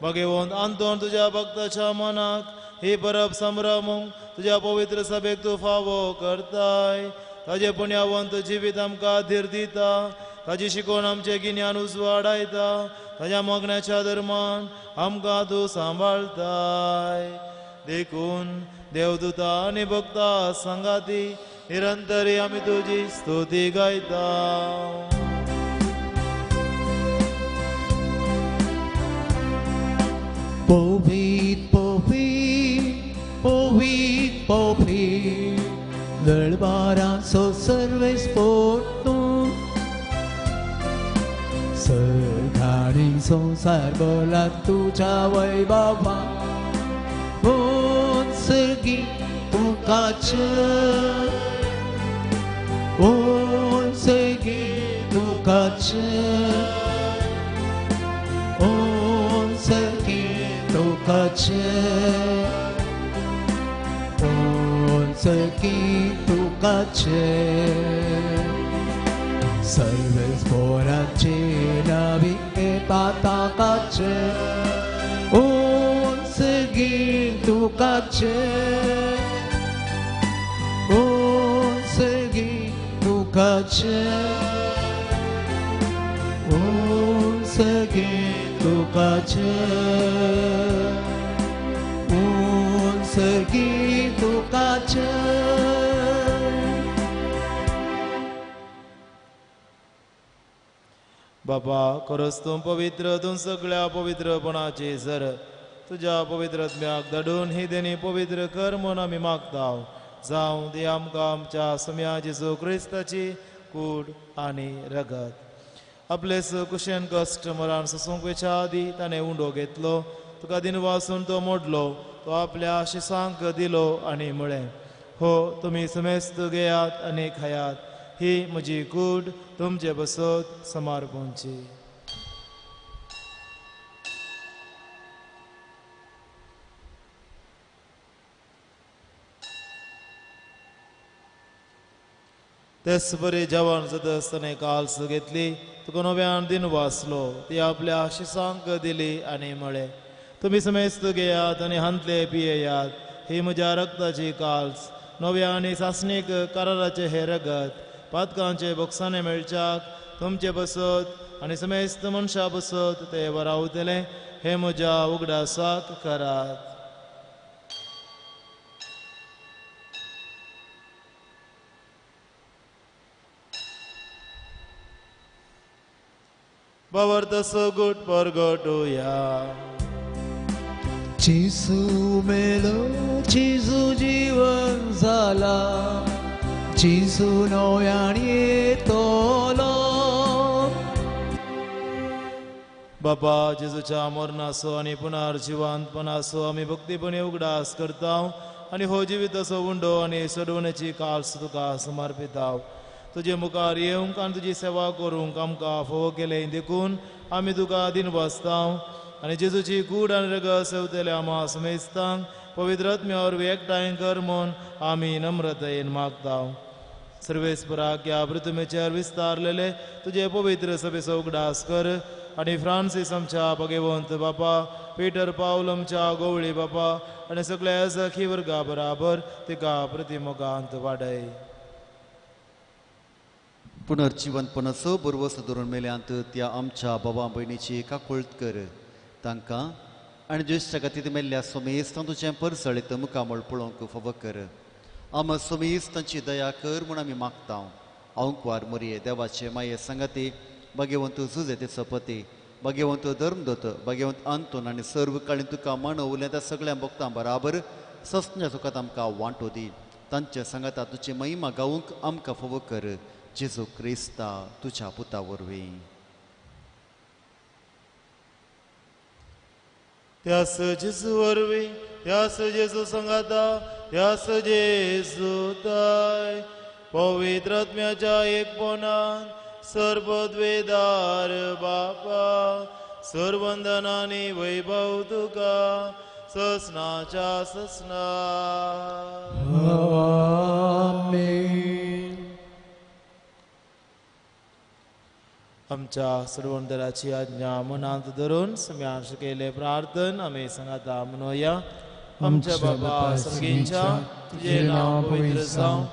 भगवंत अंतोन तुज्या भक्ताच्या मनाक ही परब संभ्रमूंक तुज्या पवित्र सभेक तूं फावो करताय. ताजें पुण्यावंत जिवीत आमकां धीर दिता, ताजी शिकोवन आमचें गिन्यान उजवाडायता, ताज्या मगण्याच्या धर्मान आमकां तूं सांबाळताय. देखून देवदूता आनी भक्ता सांगाती निरंतरी आमी तुजी स्तुती गायता. पवित पवित पवित पवित दरबाराचो सर्वेस्पर तूं सर्गानी संवसार बोला तुज्या वैभवा. सगी तुकाच उंचगी तुकाच उंचगी तुकाच उंचगी तुकाच सर्वेस्पोराचे नवी पाताकाचे उंचगी तुकाचे उंचगी तुकाचे उंचगी तुकाचे उंचगी तुकाचे. बाबा खरोच तूं पवित्र तूं सगळ्या पवित्रपणाची सर तुज्या पवित्र आत्म्याक धाडून ही देणी पवित्र कर म्हूण आमी मागता. जावं ती आमकां आमच्या सम्या जेजू क्रिस्ताची कूड आनी रगत. आपले कुशेन कश्ट मरण सोसूंक वेच्या आदी ताणें उंडो घेतलो, तुका दिनवासून तो मोडलो, तो आपल्या शिसांक दिलो आनी म्हळें, हो तुमी समेस्त घेयात आनी खायात, ही म्हजी कूड तुमचे बसत समर्पणची. तेच बरी जेवण जाता आसतना काल्स घेतली, तुका नव्यान दिन वाचलो, ती आपल्या शिसांक दिली आनी म्हळें, तुमी समेस्त घेयात आनी हांतले पियेयात, ही म्हज्या रक्ताची काल्स, नव्या आनी सासणीक कराराचें हें रगत, पातकांचे बोक्साने मेळच्याक तुमचे बसत आनी समेस्त मनशां बसत ते वरावतले, हे म्हज्या उगडासाक करात. बाबर तसो गुट परगटुया. जेजू मेलो, जेजू जीवन जाला, जेजू नव्यान येतलो. बाबा जेजूच्या मरणाचो आनी पुनर्जिवंतपणाचो आमी भक्तीपणी उगडास करता आनी हो जिविताचो उंडो आनी सोडवण्याची काल्स तुका समर्पिता. तुजे मुखार येवंक आनी तुजी सेवा करूंक आमकां फावो केलें देखून आमी तुका दिनवासता आनी जेजूची कूड आनी रगत सेवतले आमा समेस्तांक पवित्र आत्म्या वरवीं एकठांय कर म्हूण आमी नम्रतायेन मागता. सर्वेस्पराक ह्या पृथ्वीचेर विस्तारलेले तुजे पवित्र सभेचो उगडास कर आनी फ्रांसीस आमच्या भगवंत बापा, पीटर पावल आमच्या गोवळी बापा आनी सगळ्या सखी वर्गा बराबर तिका प्रतिमोगांत वाडय. पुनर्जिवंतपणाचो बरवस धरून मेल्यांत त्या आमच्या बाबा भयणीची काकुळट कर, तांकां आनी ज्येश्ठ खातीर मेल्ल्या सोमेस्तां तुजें परसळीत मुखामळ पळोवंक फावो कर. आम सोमेस्तांची दया कर म्हूण आमी मागता. आंकवार मोरये देवाचे माये सांगाती भाग्यवंत जुजे तेचो पती, भाग्यवंत धर्मदत्त, भाग्यवंत आंतोन आनी सर्व काळीन तुका मानवल्या त्या सगळ्या भक्तां बराबर सस्न्या सुखात आमकां वांटो दी. तांचे सांगाता तुजी महिमा गावंक आमकां फावो कर, जेजू क्रिस्ता तुज्या पुता वरवीं. त्यास जेजू वरवीं, त्यास जेजू सांगाता, त्यास जेजू ताय पवित्र आत्म्याच्या एकपणान सर्वद्वेदार बापा सर्वंदनानी वैभव तुका ससनाच्या ससना. आमेन. आमच्या सर्वंदराची आज्ञा मनांत धरून सम्यान शिकयले प्रार्थन आमी सांगाता म्हणोया. आमच्या बाबा सर्गींच्या तुजें नांव पवित्र जावं,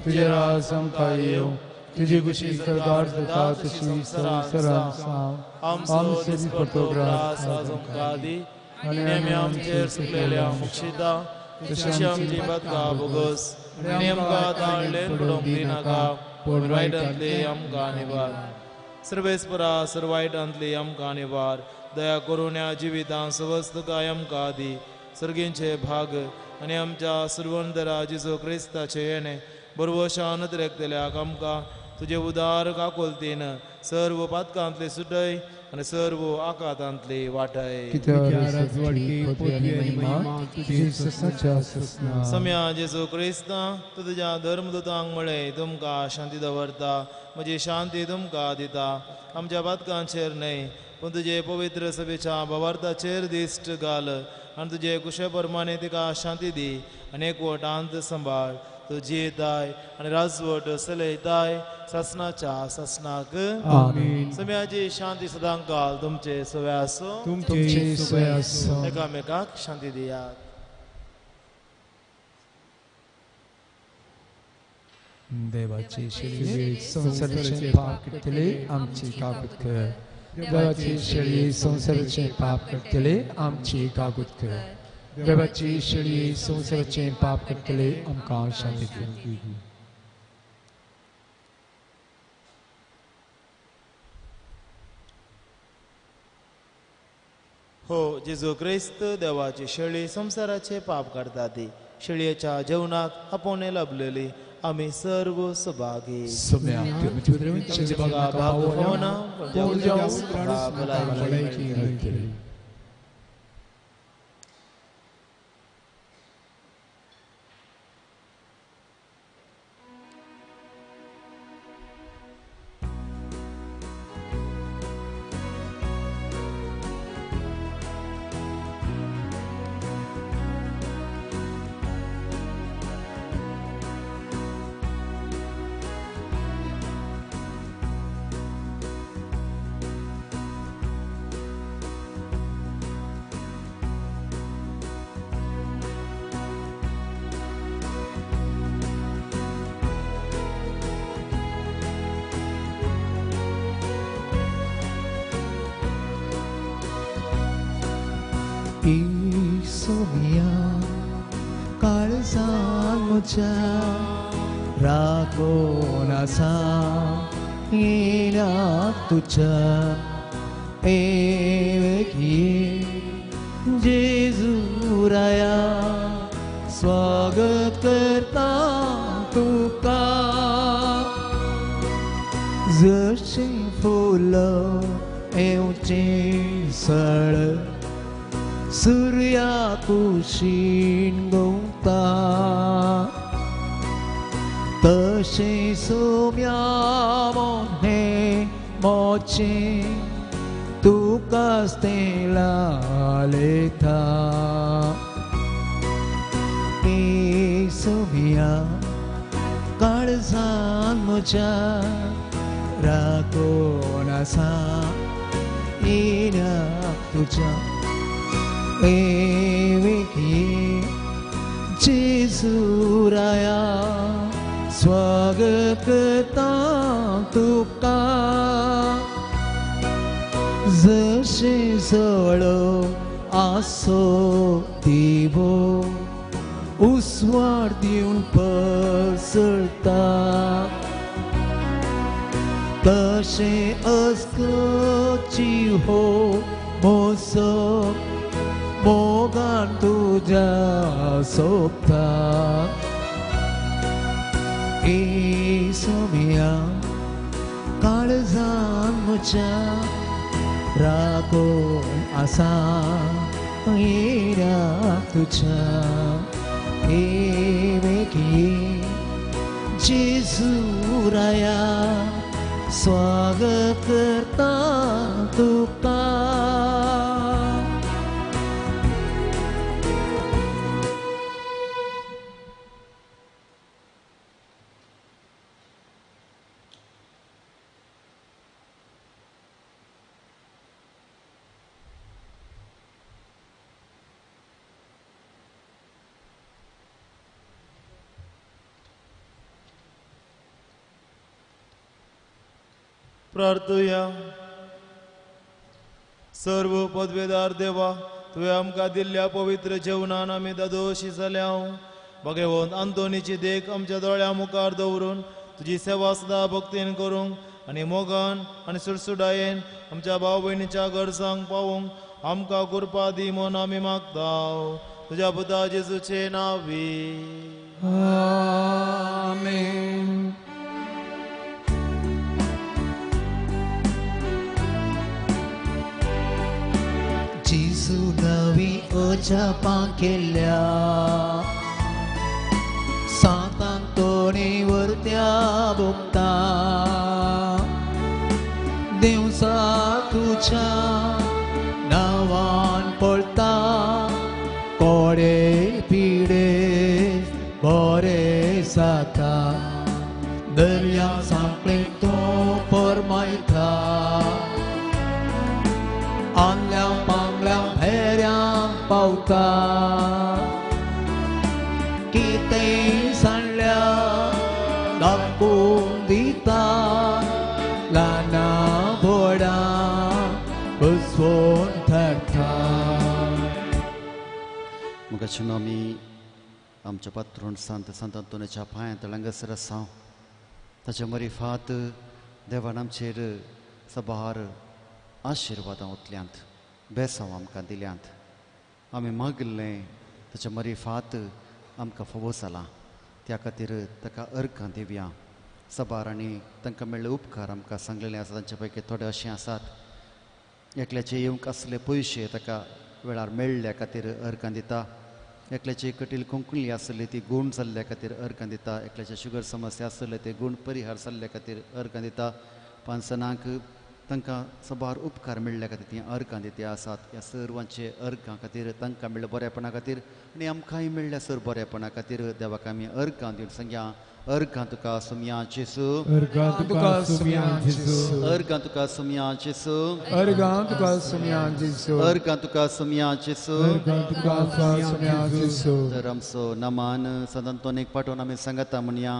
तुजें राज आमकां येवं, तुजी खुशी सरदार जाता तशी संवसारांत जावं. आमचो दिसपट्टो ग्रास आज आमकां दी आनी आमी आमचेर सुकलेल्या मुक्षिता तशी आमची बदका भोगोस आनी आमकां ताळलेन पडोवंक दिनाका, पूण वायटांतली आमकां निवार. सर्वेस्परा सर्व वायटांतली आमकां निवार, दया करून ह्या जिवितांत सवस्तकाय आमकां दी. सर्गींचे भाग आनी आमच्या सर्वंदरा जेजू क्रिस्ताचे येणें बरवशान रेखतल्याक आमकां तुजे उदार काकोलतीन सर्व पातकांतले सुटय आनी सर्व आकातांतली वाटाय. सम्या जेजू क्रिस्ता तूं तुज्या धर्मदूतांक म्हळें तुमकां शांती दवरता, म्हजी शांती तुमकां दिता. आमच्या पातकांचेर न्हय पूण तुजे पवित्र सभेच्या भावार्थाचेर दिश्ट घाल आनी तुजे कुशे प्रमाणे तिका शांती दी आनी एकवटांत सांबाळ. तूं जियेताय आनी राजवट चलयताय सासनाच्या सासनाक. आमेन. सम्याची शांती सदांकाल तुमचे सवे आसूं. तुमचे सवे आसूं. एकामेकाक शांती दियात. देवाची शेळी संवसाराचे पाप काडटले आमची कागूत कर. देवाची शेळी संवसाराचे पाप काडटले आमची कागूत कर. देवाची शेळी संवसाराचे पाप काडटले आमकां शांती दी. हो जेजू क्रिस्त देवाची शेळी संवसाराचे पाप काडटा ती शेळयेच्या जेवणाक आपोवणें लाभलेली आमी सर्व सभागी. राखून आसा येण्याक तुज्या एवगी जेजू राया स्वागत करता तुका. जशें फुल येवचें सळ सुर्या कुशीन गवता तशें सोम्या मोने मोचें तुका लालेता. ए सोम्या काळजान म्हज्या राखून आसा येण्याक तुज्या एवगी जेजू राया स्वागत करता तुका. जशें जळो आसो दिवो उस्वाड दिवन पसळता तशें अस्कची हो मोसो मोगान तुज्या सोबता. ए सोम्या काळजान म्हज्या राखून आसा येण्याक तुज्या एवगी जेजू राया स्वागत करता तुका. प्रार्थुया. सर्व पदवेदार देवा तुवें आमकां दिल्ल्या पवित्र जेवणान आमी दादोशी जाल्या. भगवंत आंतोनीची देख आमच्या दोळ्या मुखार दवरून तुजी सेवा सदां भक्तीन करूंक आनी मोगान आनी सुडसुडायेन आमच्या भाव भयणीच्या गरजांक पावोवंक आमकां कृपा दी म्हूण आमी मागता. तुज्या पुता जेजूचे नांवी. आमेन. जेजू नवी अजापां केल्या सांतांक तोणी वरत्या भोगता दिवसा तुज्या नांवान पळता कोडे पिडे बरे जाता दर्या सांपळे तो परमायता आंगल्या पांगल्या भेऱ्यांक पावता कितें सांडल्या दाखोवन दिता ल्हाना व्हडा बसोवन थारता. मुखाचें आमी आमच्या पात्रोण सांत सांत आंतोनाच्या पांयांत हांगासर आसा. ताच्या मरिफात देवान आमचेर सबार आशिर्वादां ओतल्यांत, बेसांव आमकां दिल्यांत. आमी मागिल्लें ताच्या मरिफात आमकां फावो जालां, त्या खातीर ताका अर्घां दिवया. सबार आनी तांकां मेळ्ळे उपकार आमकां सांगलेले आसा. तांचे पैकी थोडे अशें आसात, एकल्याचे येवंक आसले पयशे ताका वेळार मेळ्ळ्या खातीर अर्घां दिता, एकल्याची कटील कोंकणी आसली ती गूण जाल्ल्या खातीर अर्घां दिता, एकल्याचे शुगर समस्या आसले ते गूण परिहार जाल्ल्या खातीर अर्घां दिता. पांच जाणांक तांकां सबार उपकार मेळ्ळ्या खातीर ती अर्घां दिती आसात. ह्या सर्वांचे अर्घां खातीर तांकां मेळ्ळ्या बरेपणा खातीर आनी आमकांय मेळ्ळ्या सर बरेपणा खातीर देवाक आमी अर्घां दिवन सांगया. अर्घां तुका सुमया जेसू, अर्घां तुका सुमया जेसू, अर्घां तुका सुमया जेसू, अर्घां तुका सुमया जेसू, अर्घां तुका सुमया जेसू, अर्घां तुका सुमया जेसू. तर आमचो नमान संत आंतोनीक पाठोवन आमी सांगता म्हणया,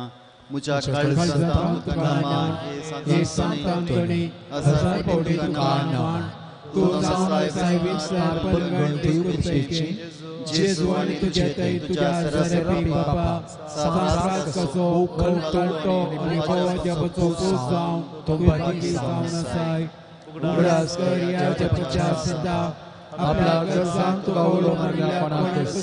मुझ्या काळजांत तुका नमान, हे संत आंतोनी, हजार कोटी तुका नमान, तूं जावन विस्तार परगणती उंचेची जेजू आनी तुजे थंय तुज्या सरासरी बापा सासो कळटो आनी देवाचो पूत जावन तूं बाकी जावन आसाय. उगडास कर ह्या जपाच्या सदा आपल्या गरजांक तुका उलो मारल्या कोणाकच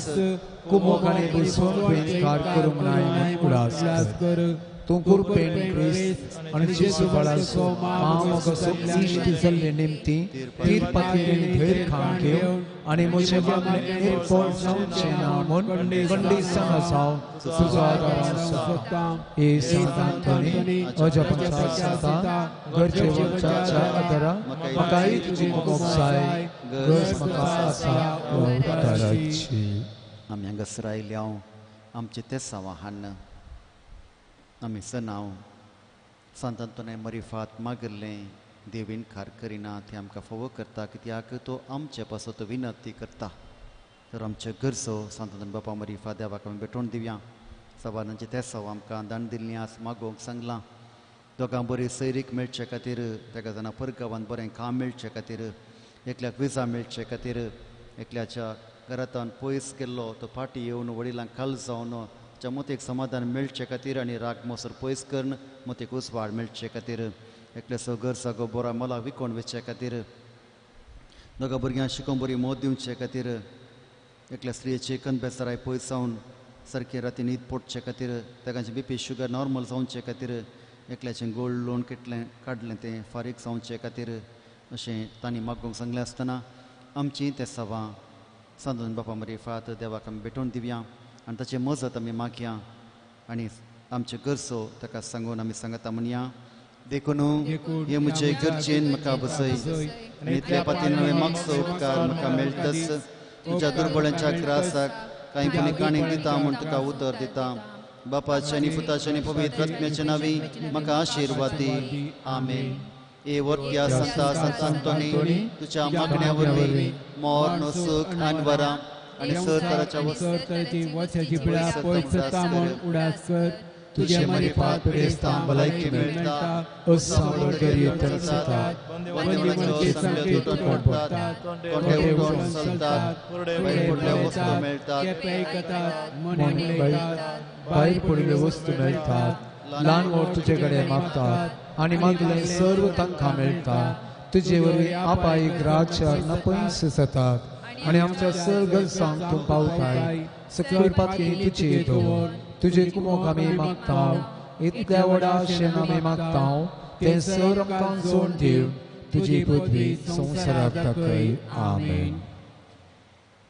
कुमोक आनी बसवून कार करूंक नाय उगडास कर. तूं कृपेन क्रिस्त आनी जेजू बाळाचो मामोगाचो इश्ट जाल्ले निमती तीर पातयेन धैर्य खाण घेवन आनी म्हजें मागणें निर्फळ जावचें ना म्हूण कंडिसांग जावं तुजो आदार हांव सोदतां. हे संत आंतोनी, अजापाच्या संता गरजेवंताच्या आदारा म्हाकाय तुजी कुमोक जाय, गरज म्हाका आसा उपकाराची. आमी हांगासर आयल्या आमचें तेसांव हान्न आमी सनाव सांत आंतोनी मरिफात मागिल्लें देवीन खार करिना तें आमकां फावो करता, कित्याक तो आमचे पासत विनंती करता. तर आमच्यो गरजो सांत आंतोनी बापा मरिफात देवाक आमी भेटोवन दिवया. सवारांचें तेसांव आमकां दान दिल्लीं आस मागोवंक सांगलां. दोगां बरी सैरीक मेळचे खातीर, तेका जाणां परगांवांत बरें काम मेळचे खातीर, एकल्याक विजा मेळचे खातीर, एकल्याच्या घरांतल्यान पयस गेल्लो तो फाटीं येवन वडिलांक खाल जावन ताच्या मोतीक समाधान मेळचे खातीर आनी राग मोसर पयस करून मोतीक उजवाड मेळचे खातीर, एकल्याचो घर जागो बोरा मोला विकोवन वचचे खातीर, दोगां भुरग्यांक शिकोवन बरी मोत दिवचे खातीर, एकल्या स्त्रियेची कनबेसराय पयस जावन सारकी राती न्हीद पोडचे खातीर, तांचे बी पी शुगर नॉर्मल जावचे खातीर, एकल्याचें गोल्ड लोन कितलें काडलें तें फारीक जावचे खातीर अशें तांणी मागूंक सांगलें आसतना आमचीं तें सवां सांत आंतोनी बापा मरिफात देवाक आमी भेटोवन दिवया आनी ताची मजत आमी मागया आनी आमच्यो गरजो ताका सांगून आमी सांगता म्हणया. देखून हे म्हजे गरजेन म्हाका बसय आनी इतल्या पातीन हांवें मागचो उपकार म्हाका मेळटच. तुज्या दुर्बळ्यांच्या ग्रासाक कांय पुणी काणीक दिता म्हूण तुका उतर दिता. बापाच्या आनी पुताच्या आनी पवित्र आत्म्याच्या नांवी म्हाका आशिर्वाद दी. आमेन. ए वर्त्या संता संत आंतोनी, तुज्या मागण्या वरवीं मर्ण सुख आनी वरां आनी सर तराच्या उडास कर. तुझे मरिफात पिडेस्तांक भलायकी मेळटा, भायर पडिल्ल्यो वस्तू मेळटात, ल्हान व्हड तुजे कडेन मागतात आनी मागलें सर्व तांकां मेळटा. तुजे वरवीं आपाय ग्राच्या नपयस जातात आनी आमच्या सर गरजांक तूं पावताय. सकयल पातकी तुजी दवर, तुजे कुमोक आमी मागता, इतल्या व्हडा आशेन आमी मागता तें सर आमकां जोड दिवन तुजी पृथ्वी संवसाराक दाखय. आमेन.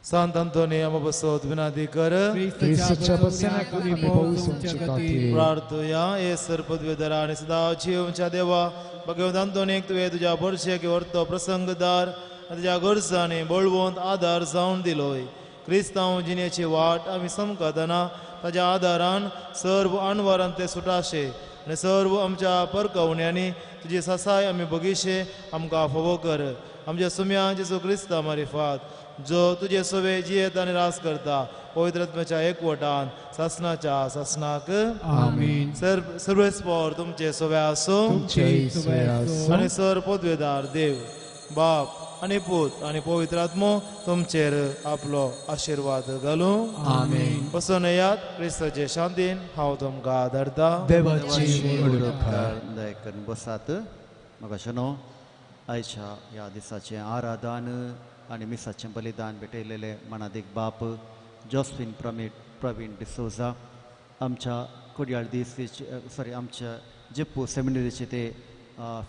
सांत अंतोनी आमकां बसोत विनंती कर. क्रिस्ताच्या बसण्याक आमी पावसुचे खातीर प्रार्थुया. हे सर पदवेधरा आनी सदां जिवच्या देवा, भगवंत अंतोनीक तुवें तुज्या भरशेक व्हरतो प्रसंगदार आनी तुज्या गरजांनी बळवंत आदार जावन दिलोय. क्रिस्तांव जिणेची वाट आमी समकतना ताज्या आदारान सर्व अणवारांतले सुटाशे आनी सर्व आमच्या परकवण्यांनी तुजी ससाय आमी बगीशे आमकां फावो कर. आमच्या सुम्या जेजू क्रिस्ता मारिफात जो तुजे सोवे जियेत आनी रास करता पवित्र आत्म्याच्या एकवटान सासनाच्या सासनाक आमीन. सर्वेस्पर तुमचे सोवे आसूं आनी सर पदवेदार देव बाप आनी पूत आनी पवित्र आत्मो तुमचेर आपलो आशिर्वाद घालूं. आमीन. बसून येयात. क्रिस्ताचे शांतीन हांव तुमकां धाडटा. देवाची दया करून बसात. म्हाका शनो आयच्या ह्या दिसाचें आराधन आनी मिसाचें बलिदान भेटयलेले मनादीक बाप जोस्फिन प्रवीण डिसोजा, आमच्या कोडयाळ दीस सॉरी आमच्या जेप्पू सेमिनरीचे ते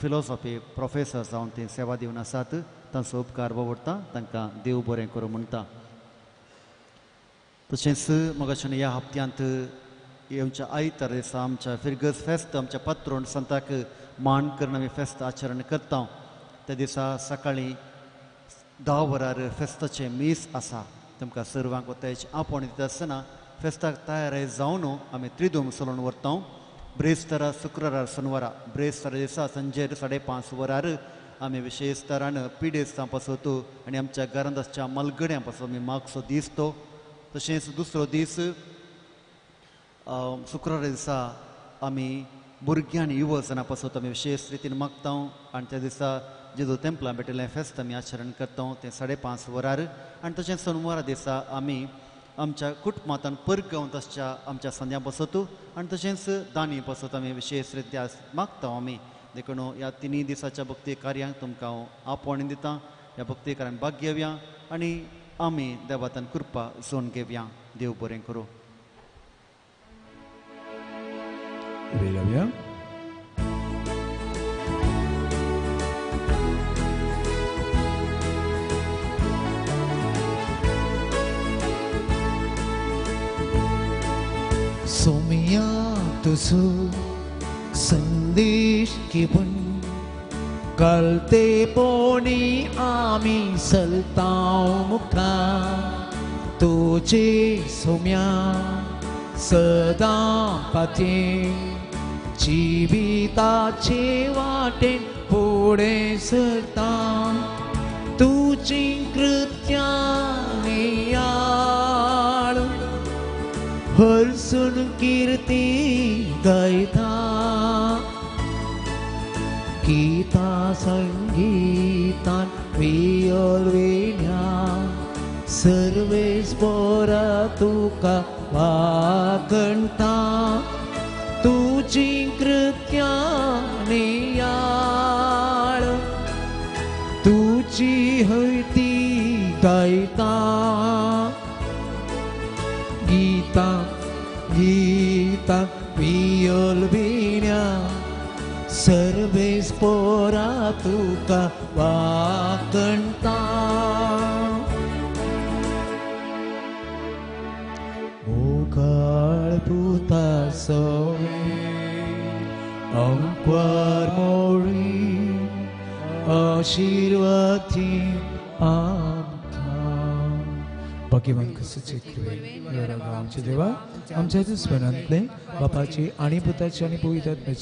फिलॉसॉफी प्रोफेसर जावन ते सेवा दिवन आसात. तांचो उपकार ववडटा. तांकां देव बरें करूं म्हणटा. तशेंच म्हाका ह्या हप्त्यांत येवच्या आयतार दिसा आमच्या फिरगज फेस्त आमच्या पात्रोण संताक मान करून आमी फेस्त आचरण करता. त्या दिसा सकाळीं 10 वरार फेस्ताचें मीस आसा. तुमकां सर्वांक वतायची आपोवणी दिता आसतना फेस्ताक तयार जावन आमी त्रिदोम चलोवन व्हरता. ब्रेस्तारा शुक्रारा शनवारा ब्रेस्तारा दिसा सांजेर 5:30 वरार आमी विशेश तरान पिडेस्तां पासत आनी आमच्या घरांत आसच्या मलगड्यां पासत आमी मागचो दीस तो. तशेंच दुसरो दीस शुक्रारा दिसा आमी भुरग्यां आनी युवजनां पासत आमी विशेश रितीन मागता आनी त्या दिसा जेजू तेंपलां भेटिल्लें फेस्त आमी आचरण करता तें 5:30 वरार. आनी तशेंच सोनवारा दिसा आमी आमच्या कुटुंबांत परगांवांत आसच्या आमच्या संद्यां पासत आनी तशेंच दानी पासत आमी विशेश रित्या मागता आमी. देखून ह्या तिनूय दिसाच्या भक्ती कार्यांक तुमकां हांव आपोवणी दिता. ह्या भक्ती कार्यांत भाग घेवया आनी आमी देवातान कृपा जोन घेवया. देव बरें करूं. सोमिया तुझो संदेश घेवन कळते पोणी आमी चलताव मुखार तुजे सोम्या सदां पाती जिविताचे वाटेन फुडें सरता तुजी कृत्यां नियाळ हरसून कीर्ती गायता गीता संगीतान वियोल विण्या सर्वेस पोरा तुका वाकणता तुजी कृत्यां नियाळ तुजी हयती गायता गीता गीता वियोल विण्या सर्वेस पोरा तुका वाकणता मोगाळ पुता सवे अंक्वार मोळी आशिर्वादी आमकां. भगवान क्रिस्ताचे कृपेन आमच्या देवा आमच्या दुस्मनांतले बापाची आनी पुताची आनी पवित्र आत्म्याची